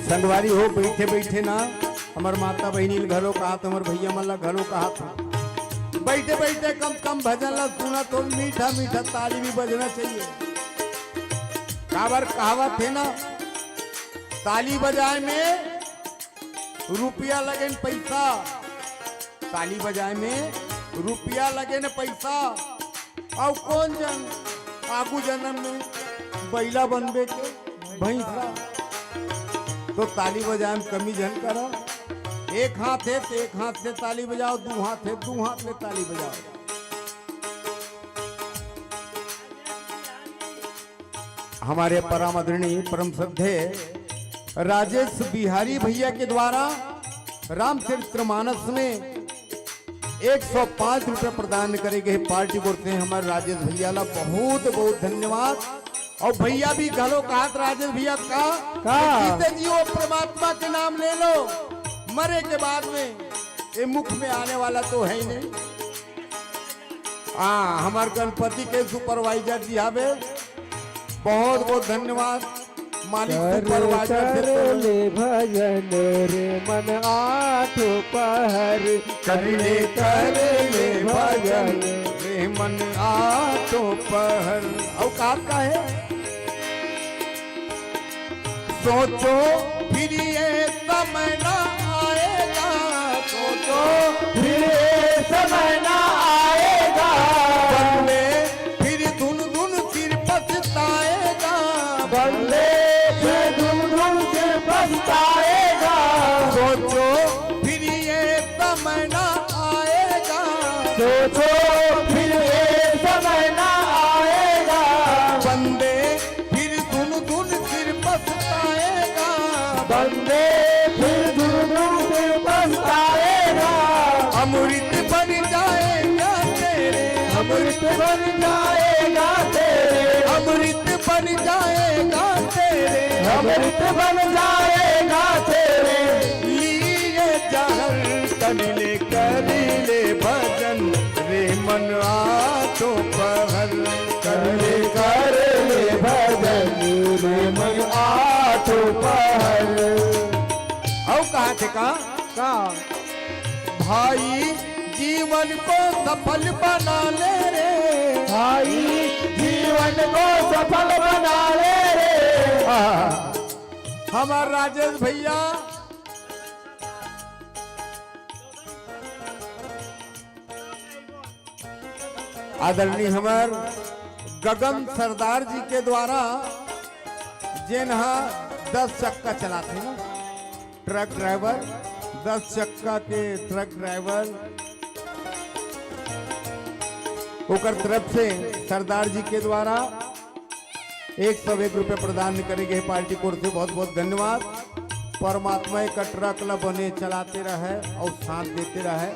संगवारी हो, बइठे बइठे ना हमर माता बहिनी ल घलो कहत, हमर भइया मन ल घलो कहत हंव, बइठे बइठे कम से कम भजन ल सुनत हो, मीठा मीठा ताली भी बजना चाहिए। काबर कहावत हे ना, ताली बजाए में रुपया लगे न पइसा, ताली बजाए में रुपया लगे न पैसा। अउ कोन जन आगू जन्म में बइला बनबे के भैंसा। तो ताली बजाए में कमी झन करा। एक हाथ हे तो एक हाथ से ताली बजाओ, दू हाथ हे दू हाथ से ताली बजाओ। हमारे परम आदरणीय परम श्रद्धेय राजेश बिहारी भैया के द्वारा रामचरितमानस में एक सौ पाँच रुपये प्रदान करे गए पार्टी ओर से हमारे राजेश भैया ला बहुत बहुत धन्यवाद। अउ भैया भी घलो कहत राजेश भैया का, का? जीते जी वो परमात्मा के नाम ले लो, मरे के बाद में ये मुख में आने वाला तो है ही नहीं। हाँ, हमार गणपति के सुपरवाइजर जी हवे, बहुत बहुत धन्यवाद मालिक। कर सुपरवाइजर से कर तो ले भजन रे मन आठो पहर। कर ले कर ले भजन रे मन आठो पहर। अउ का का हे? सोचो फिर ये समय ना आएगा। सोचो फिर ये समय ना आएगा। बंदे फिर धुन धुन सिर पछताएगा। बंदे फिर धुन धुन सिर पछताएगा। सोचो फिर ये समय ना आएगा। सोचो फिर ये समय ना आएगा। बंदे फिर धुन धुन सिर पछताएगा। बंदे फिर धुन धुन सिर पछताएगा। अमृत बन जाएगा तेरे। अमृत बन जाएगा तेरे। अमृत बन जाएगा तेरे। अमृत बन जाएगा तेरे। लिए जहर कर ले कर ले भजन रे मन आठो पहर। कर ले कर ले भजन रे मन आठो पहर। अउ कहा थे का? का? भाई जीवन को सफल बना ले रे। भाई जीवन को सफल बना ले रे। हाँ। हमार राजेश भैया आदरणीय हमार गगन सरदार जी के द्वारा जेन हा दस चक्का चलाथे ना, ट्रक ड्राइवर, दस चक्का के ट्रक ड्राइवर, ओकर तरफ से सरदार जी के द्वारा एक सौ एक रुपये प्रदान करे गए पार्टी कोर से। बहुत बहुत धन्यवाद। परमात्मा एक ट्रक ला बने चलाते रहे अउ साथ देते रहे।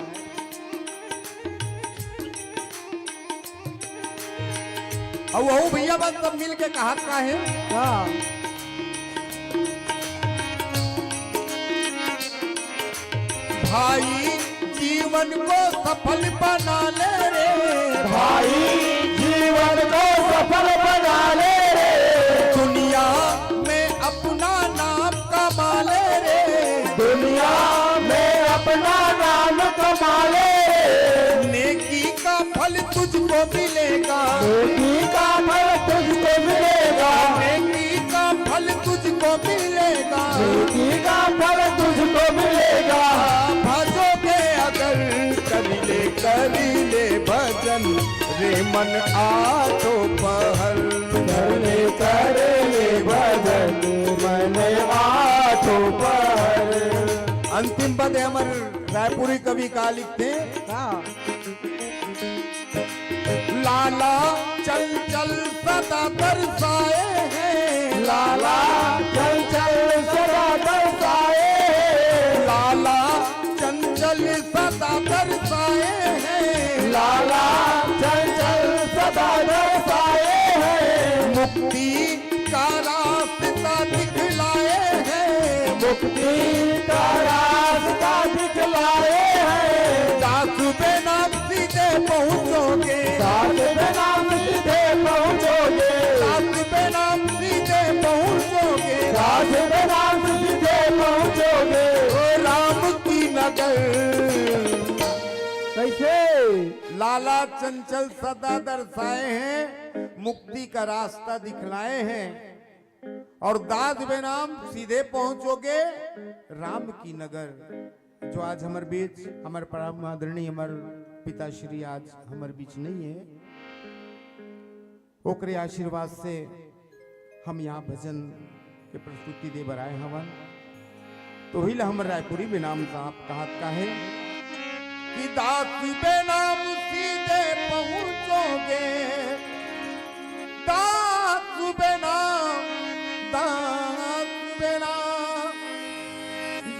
अउ वहू भैया बन सब मिल के कहा का हे? हाँ। भाई जीवन को सफल बना ले रे। भाई जीवन को सफल बना ले रे। दुनिया में अपना नाम कमा ले रे। दुनिया में अपना नाम कमा ले रे। नेकी का फल तुझको मिलेगा। नेकी का फल तुझको मिलेगा। नेकी का फल तुझको मिलेगा। नेकी का फल तुझको मिलेगा। भजोगे अगर कर ले कर ले भजन रे मन आठो पहर। कर ले कर ले भजन मन आठो पहर। अंतिम पद हे हमर रायपुरी कवि का लिखथे। हाँ। लाला चंचल सदा तरसाए हैं। लाला चंचल सदा तरसाए हैं। लाला चंचल सदा तरसाए हैं। लाला चंचल सदा तरसाए हैं। मुक्ति का रास्ता दिखलाए हैं। मुक्ति का रास्ता दिखलाए हैं। दास बे नाम सीधे पहुँचोगे। दास बे नाम सीधे पहुँचोगे। दास बे नाम सीधे पहुँचोगे। दास बे नाम सीधे पहुँचोगे। ओ राम की नगर। कैसे? लाला चंचल सदा दर्शाए हैं, मुक्ति का रास्ता दिखलाए हैं। और दास बे नाम सीधे पहुंचोगे राम की नगर। जो आज हमर बीच, हमर परम आदरणीय हमर पिताश्री आज हमर बीच नहीं है, ओकरे आशीर्वाद से हम यहाँ भजन के प्रस्तुति दे बर आए हवन। तो ही ला हमर रायपुरी बेनाम साहब कहत का है कि दास बेनाम सीधे पहुँचोगे, दास बेनाम, दास बेनाम,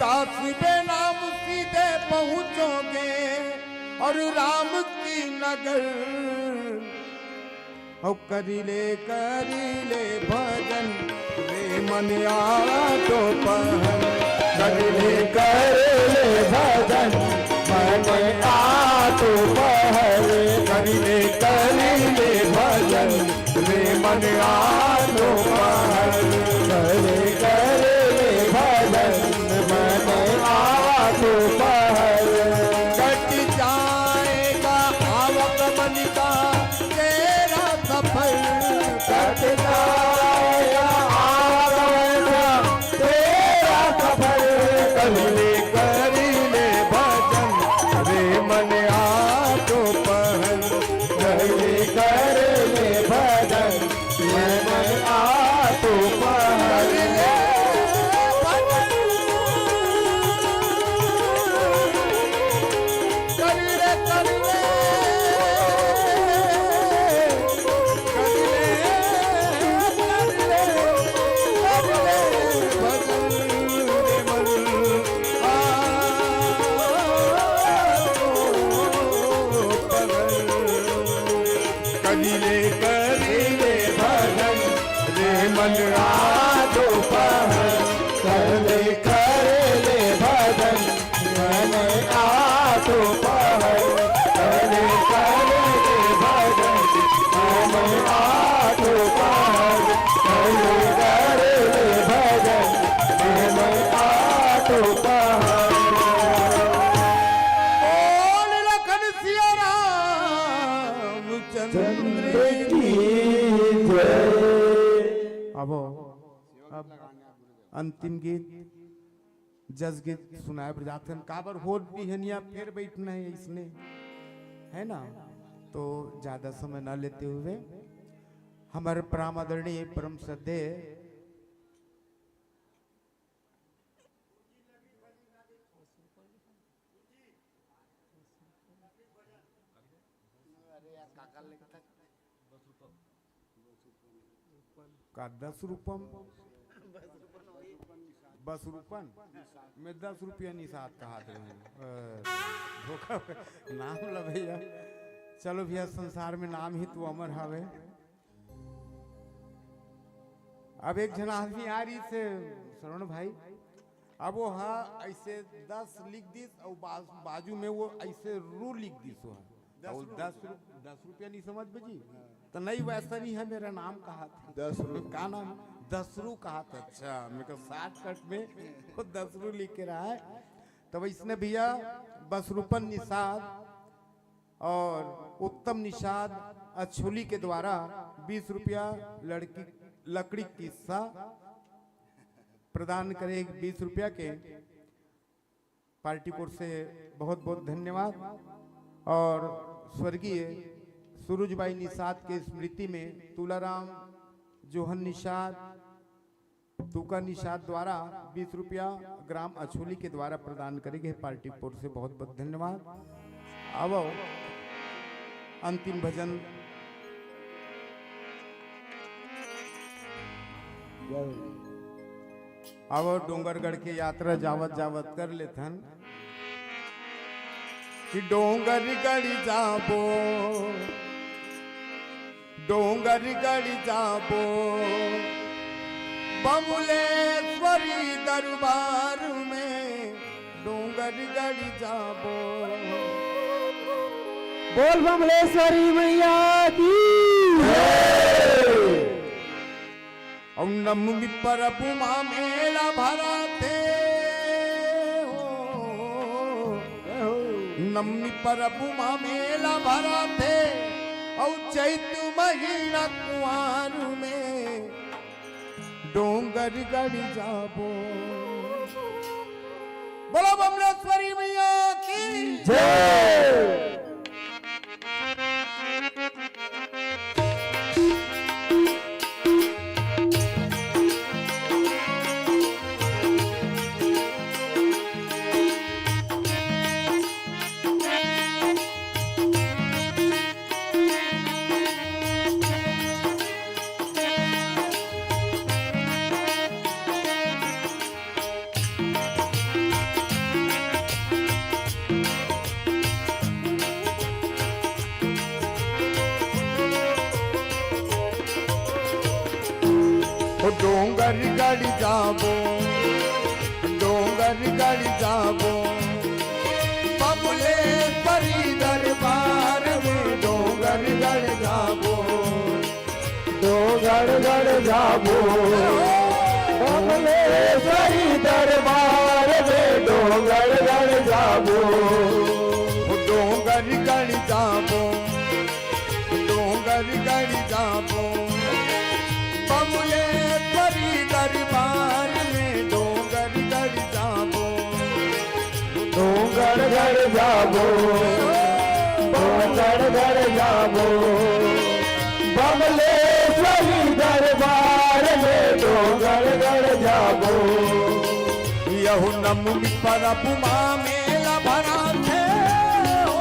दास बेनाम सीधे पहुँचोगे और राम की नगर। ओ करिले करिले भजन रे मन आवा तो पहल। करिले करिले भजन मन आवा तो पहल। करिले करिले भजन रे मन आवा तो पहल। करिले करिले भजन मन आवा तो पहल। कट जाएगा आवक मन का तेरा सफल। कट जाएगा आगमन का तेरा सफल। करिले करिले भजन रे मन आ तो पहल। करिले करिले भजन रे मन आ तो पहल। करिले करिले भजन रे मन आ तो पहल। करिले करिले भजन मन आ तो पहल। करिले करिले भजन मन आ तो पहल। करिले करिले भजन मन आ तो पहल। बोल लखन सिया रामचंद्र की जय। अब, अब अंतिम गीत, जस गीत सुनाए बर जाथन। काबर होत बिहनिया फेर बैठना है इसने, है ना? तो ज्यादा समय ना लेते हुए हमर परम आदरणीय परम श्रद्धेय का दस रुपम, बस रुपन, मैं दस रुपया निषाद कहत रहूं। अ, धोखा, नाम ल भैया। चलो भैया, संसार में नाम ही तो अमर हवे। अब एक झन आदमी आ रही से, श्रवण भाई, अब वो हा ऐसे दस लिख दिस और बाज-, बाजू में वो ऐसे रू लिख दिस, वो हा। दस और रू। दस रु-, दस रुपया नहीं समझ बजी? हाँ। तो नहीं, वैसा नहीं है मेरा नाम, कहा था। दस रू। का नाम? दस रू कहा था। अच्छा, मेरे को शॉर्टकट में वो दस रू लिख के रहा है। तो इसने भैया बसरूपन निषाद और उत्तम निषाद अछोली के द्वारा बीस रुपया लड़की, लकड़ी किस्सा प्रदान करे, बीस रुपया के पार्टी की ओर से बहुत बहुत धन्यवाद। और स्वर्गीय सुरुजबाई निषाद के स्मृति में तुलाराम जोहन निषाद, तुका निषाद द्वारा बीस रुपया ग्राम अछोली के द्वारा प्रदान करे गए पार्टी की ओर से बहुत बहुत धन्यवाद। आवो अंतिम भजन। जय हो। आवो डोंगरगढ़ के यात्रा जावत जावत कर लेथन कि डोंगरगढ़ जाबो, डोंगरगढ़ जाबो, बमुलेश्वरी दरबार में डोंगरगढ़ जाबो। बोल बमलेश्वरी मैया की। अउ नवमी परब मा मेला भराथे हो, नवमी परब मा मेला भराथे, अउ चैत महीना कुआर में डोंगरगढ़ जाबो। बोलो बमलेश्वरी मैया की जय। ओ डोंगरगढ़ जाबो, डोंगरगढ़ जाबो, बमलेश्वरी दरबार में डोंगरगढ़ जाबो। डोंगरगढ़ जाबो, बमलेश्वरी दरबार में डोंगरगढ़ जाबो। डोंगरगढ़ जाबो, डोंगरगढ़ जाबो, बमलेश्वरी दरबार में डोंगरगढ़ जाबो। डोंगरगढ़ जाबो, डोंगरगढ़ जाबो, बमलेश्वरी दरबार में डोंगरगढ़ जाबो। यहू नवमी परब मा मेला भराथे हो।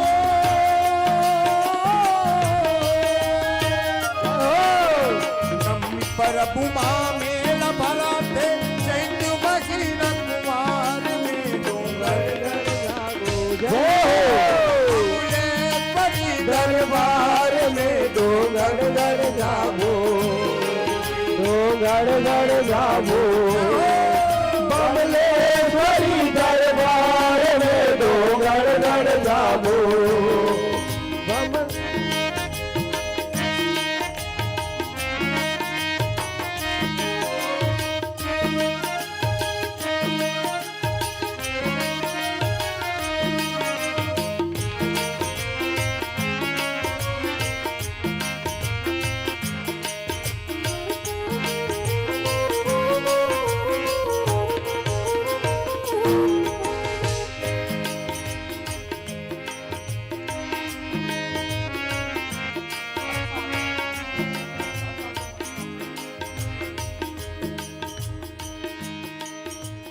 नवमी परब मा मेला भराथे, चैत महीना कुवार में डोंगरगढ़ जाबो। जय हो। बमलेश्वरी दरबार में डोंगरगढ़ जाबो। डोंगरगढ़ जाबो, बमलेश्वरी दरबार में डोंगरगढ़ जाबो। बम-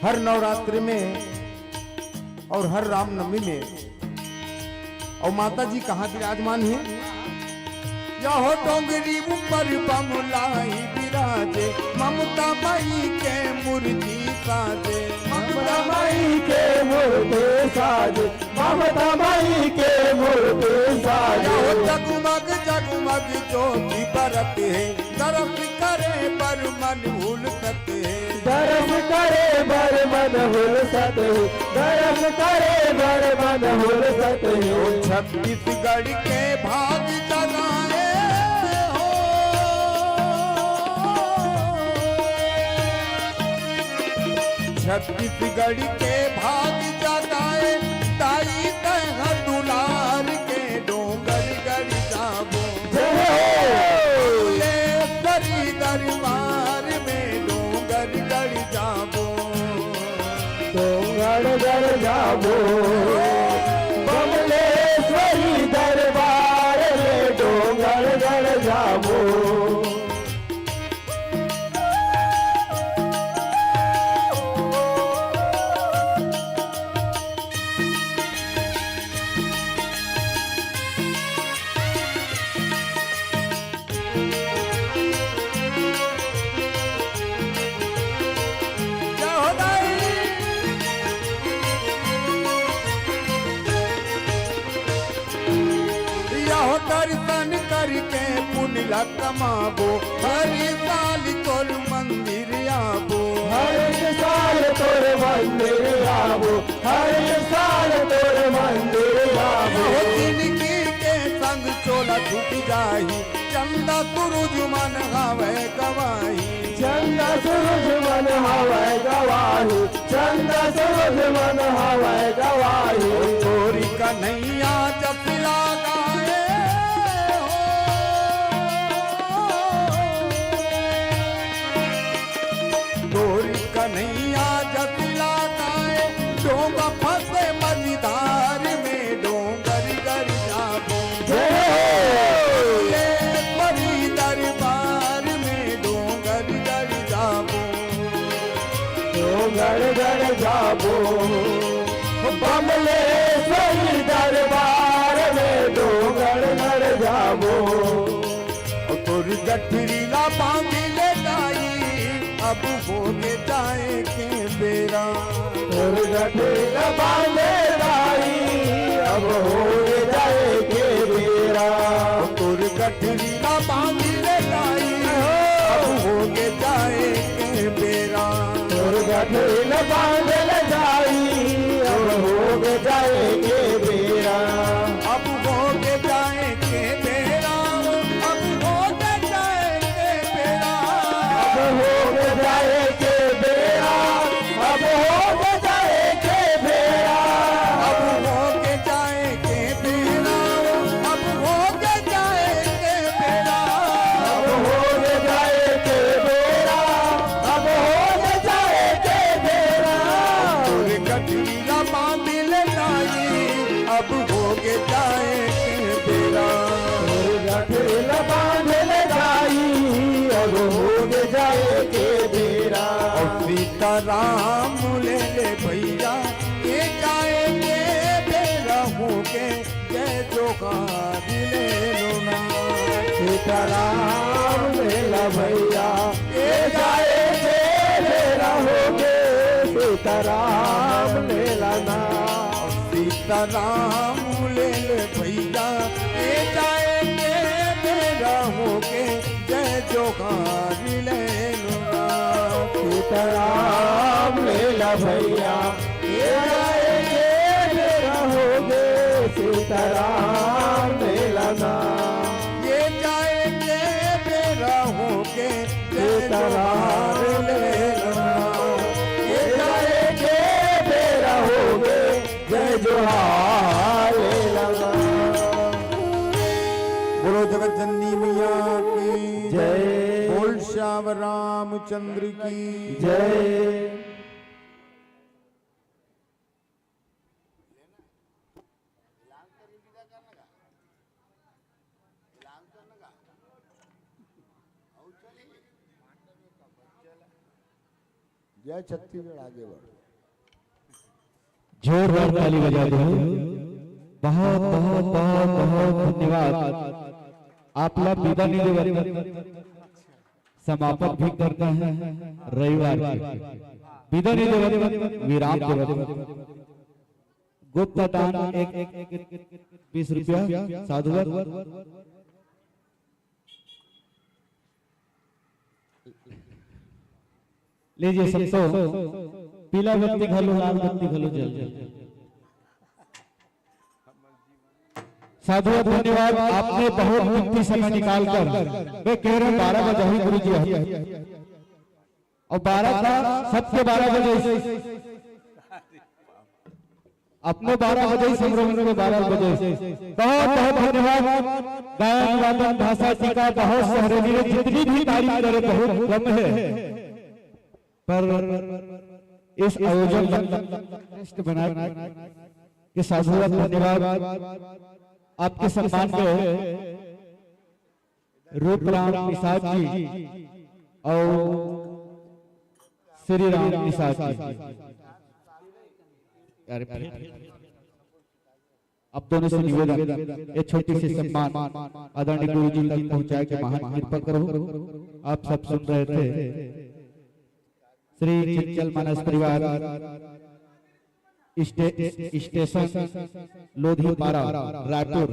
हर नवरात्रि में और हर रामनवमी में और माता जी कहाँ विराजमान है? यहो डोंगरी ऊपर बमलाई विराजे, ममता माई के मूर्ति साजे। ममता माई के मूर्ति साजे, ममता माई के मूर्ति साजे। यहो जगमग जगमग ज्योति बरत है, दरस करे बर मन हुलसत हे। दरस करे बर मन हुलसत हे, दरस करे बर मन हुलसत हे। ओ छत्तीसगढ़ के भाग जगाए हो, छत्तीसगढ़ के भाग जगाए, ताई तैं दुलार के डोंगरगढ़ जाबो। जय हो। बमलेश्वरी दरबार में डोंगरगढ़ जाबो। डोंगरगढ़ जाबो, बमलेश्वरी दरबार में डोंगरगढ़ जाबो। यहो दर्शन करके पुण्य ला कमाबो, हर साल तोर मंदिर आबो। हर साल तोर मंदिर आबो, हर साल तोर मंदिर आबो। यहो जिनगी के संग चोला छूट जाही, चंदा सुरुज मन हवय गवाही। चंदा सुरुज मन हवय गवाही, चंदा सुरुज मन हवय गवाही। तोरी कन्हैया जस लागे हो, तोरी कन्हैया जस लागे, डोंगा जाबो, बमलेश्वरी दरबार में डोंगरगढ़ जाबो। तोर गठरी ला बांध ले दाई, अब होगे जाए के बेरा। तोर गठरी ला बांध ले दाई, अब होगे जाए के बेरा। तोर गठरी ला बांध ले दाई, अब होगे जाए के बेरा। तोर गठरी ला बांध ले दाई, अब होगे जाए के बेरा। अब होगे जाए के बेरा, अब होगे जाए के बेरा। अब होगे जाए के बेरा, अब होगे जाए के बेरा। अब होगे जाए के बेरा, अब होगे जाए के बेरा। अब होगे जाए के बेरा, अब होगे जाए के बेरा। तोर गठरी ला बांध ले दाई, अब होगे जाए के बेरा। तोर गठरी ला बांध ले दाई, अब होगे जाए के बेरा। अउ सीताराम ले ले भैया, ये जाए के बेरा होगे, जय जोहार ले लो ना। सीताराम ले ला भैया, ये जाए के बेरा होगे, सीताराम ले ला ना। सीताराम ले ले भैया, ये जाए के बेरा होगे, जय जोहार ले लो ना। सीताराम ले ला भैया, ये जाए के बेरा होगे, सीताराम ले ला ना। ये जाए के बेरा होगे, जय जोहार ले ला ना। ये जाए के बेरा होगे, जय जोहार ले ला ना। बोलो जगत जननी मैया की जय। बोल श्याम रामचंद्र की जय। जय छत्तीसगढ़, आगे बढ़। जोरदार ताली बजा दो। बहुत, बहुत, बहुत, बहुत धन्यवाद। आप ला विदा नहीं देवत, समापन भी करना है रविवार के। विदा नहीं देवत, विराम देवत। गुप्त दान एक, एक, एक, बीस रुपया साधुवाद। लीजिए संतो, पीला बत्ती घलो, लाल बत्ती घलो जल। साधुवाद, धन्यवाद, आपने बहुत कीमती समय निकालकर, मैं कह रहा हूँ बारह बजे ही गुरु जी आते हैं। और बारह का, सबके बारह बजे, अपने बारह बजे, संभ्रमण के बारह बजे। बहुत बहुत धन्यवाद। गायन वादन भाषा जी का बहुत सराहनीय, जितनी भी तारीफ करे बहुत कम है, पर इस आयोजन का श्रेष्ठ बना के साधुवाद, धन्यवाद। आपके सम्मान में रूपराम निषाद जी और श्री राम निषाद जी। अरे, आप दोनों से निवेदन, ये छोटी सी सम्मान आदरणीय गुरु जी तक पहुंचाए के महान कृपा करो। आप सब सुन रहे थे, श्री चंचल मानस परिवार, स्टे-, स्टेशन लोधी पारा, रायपुर।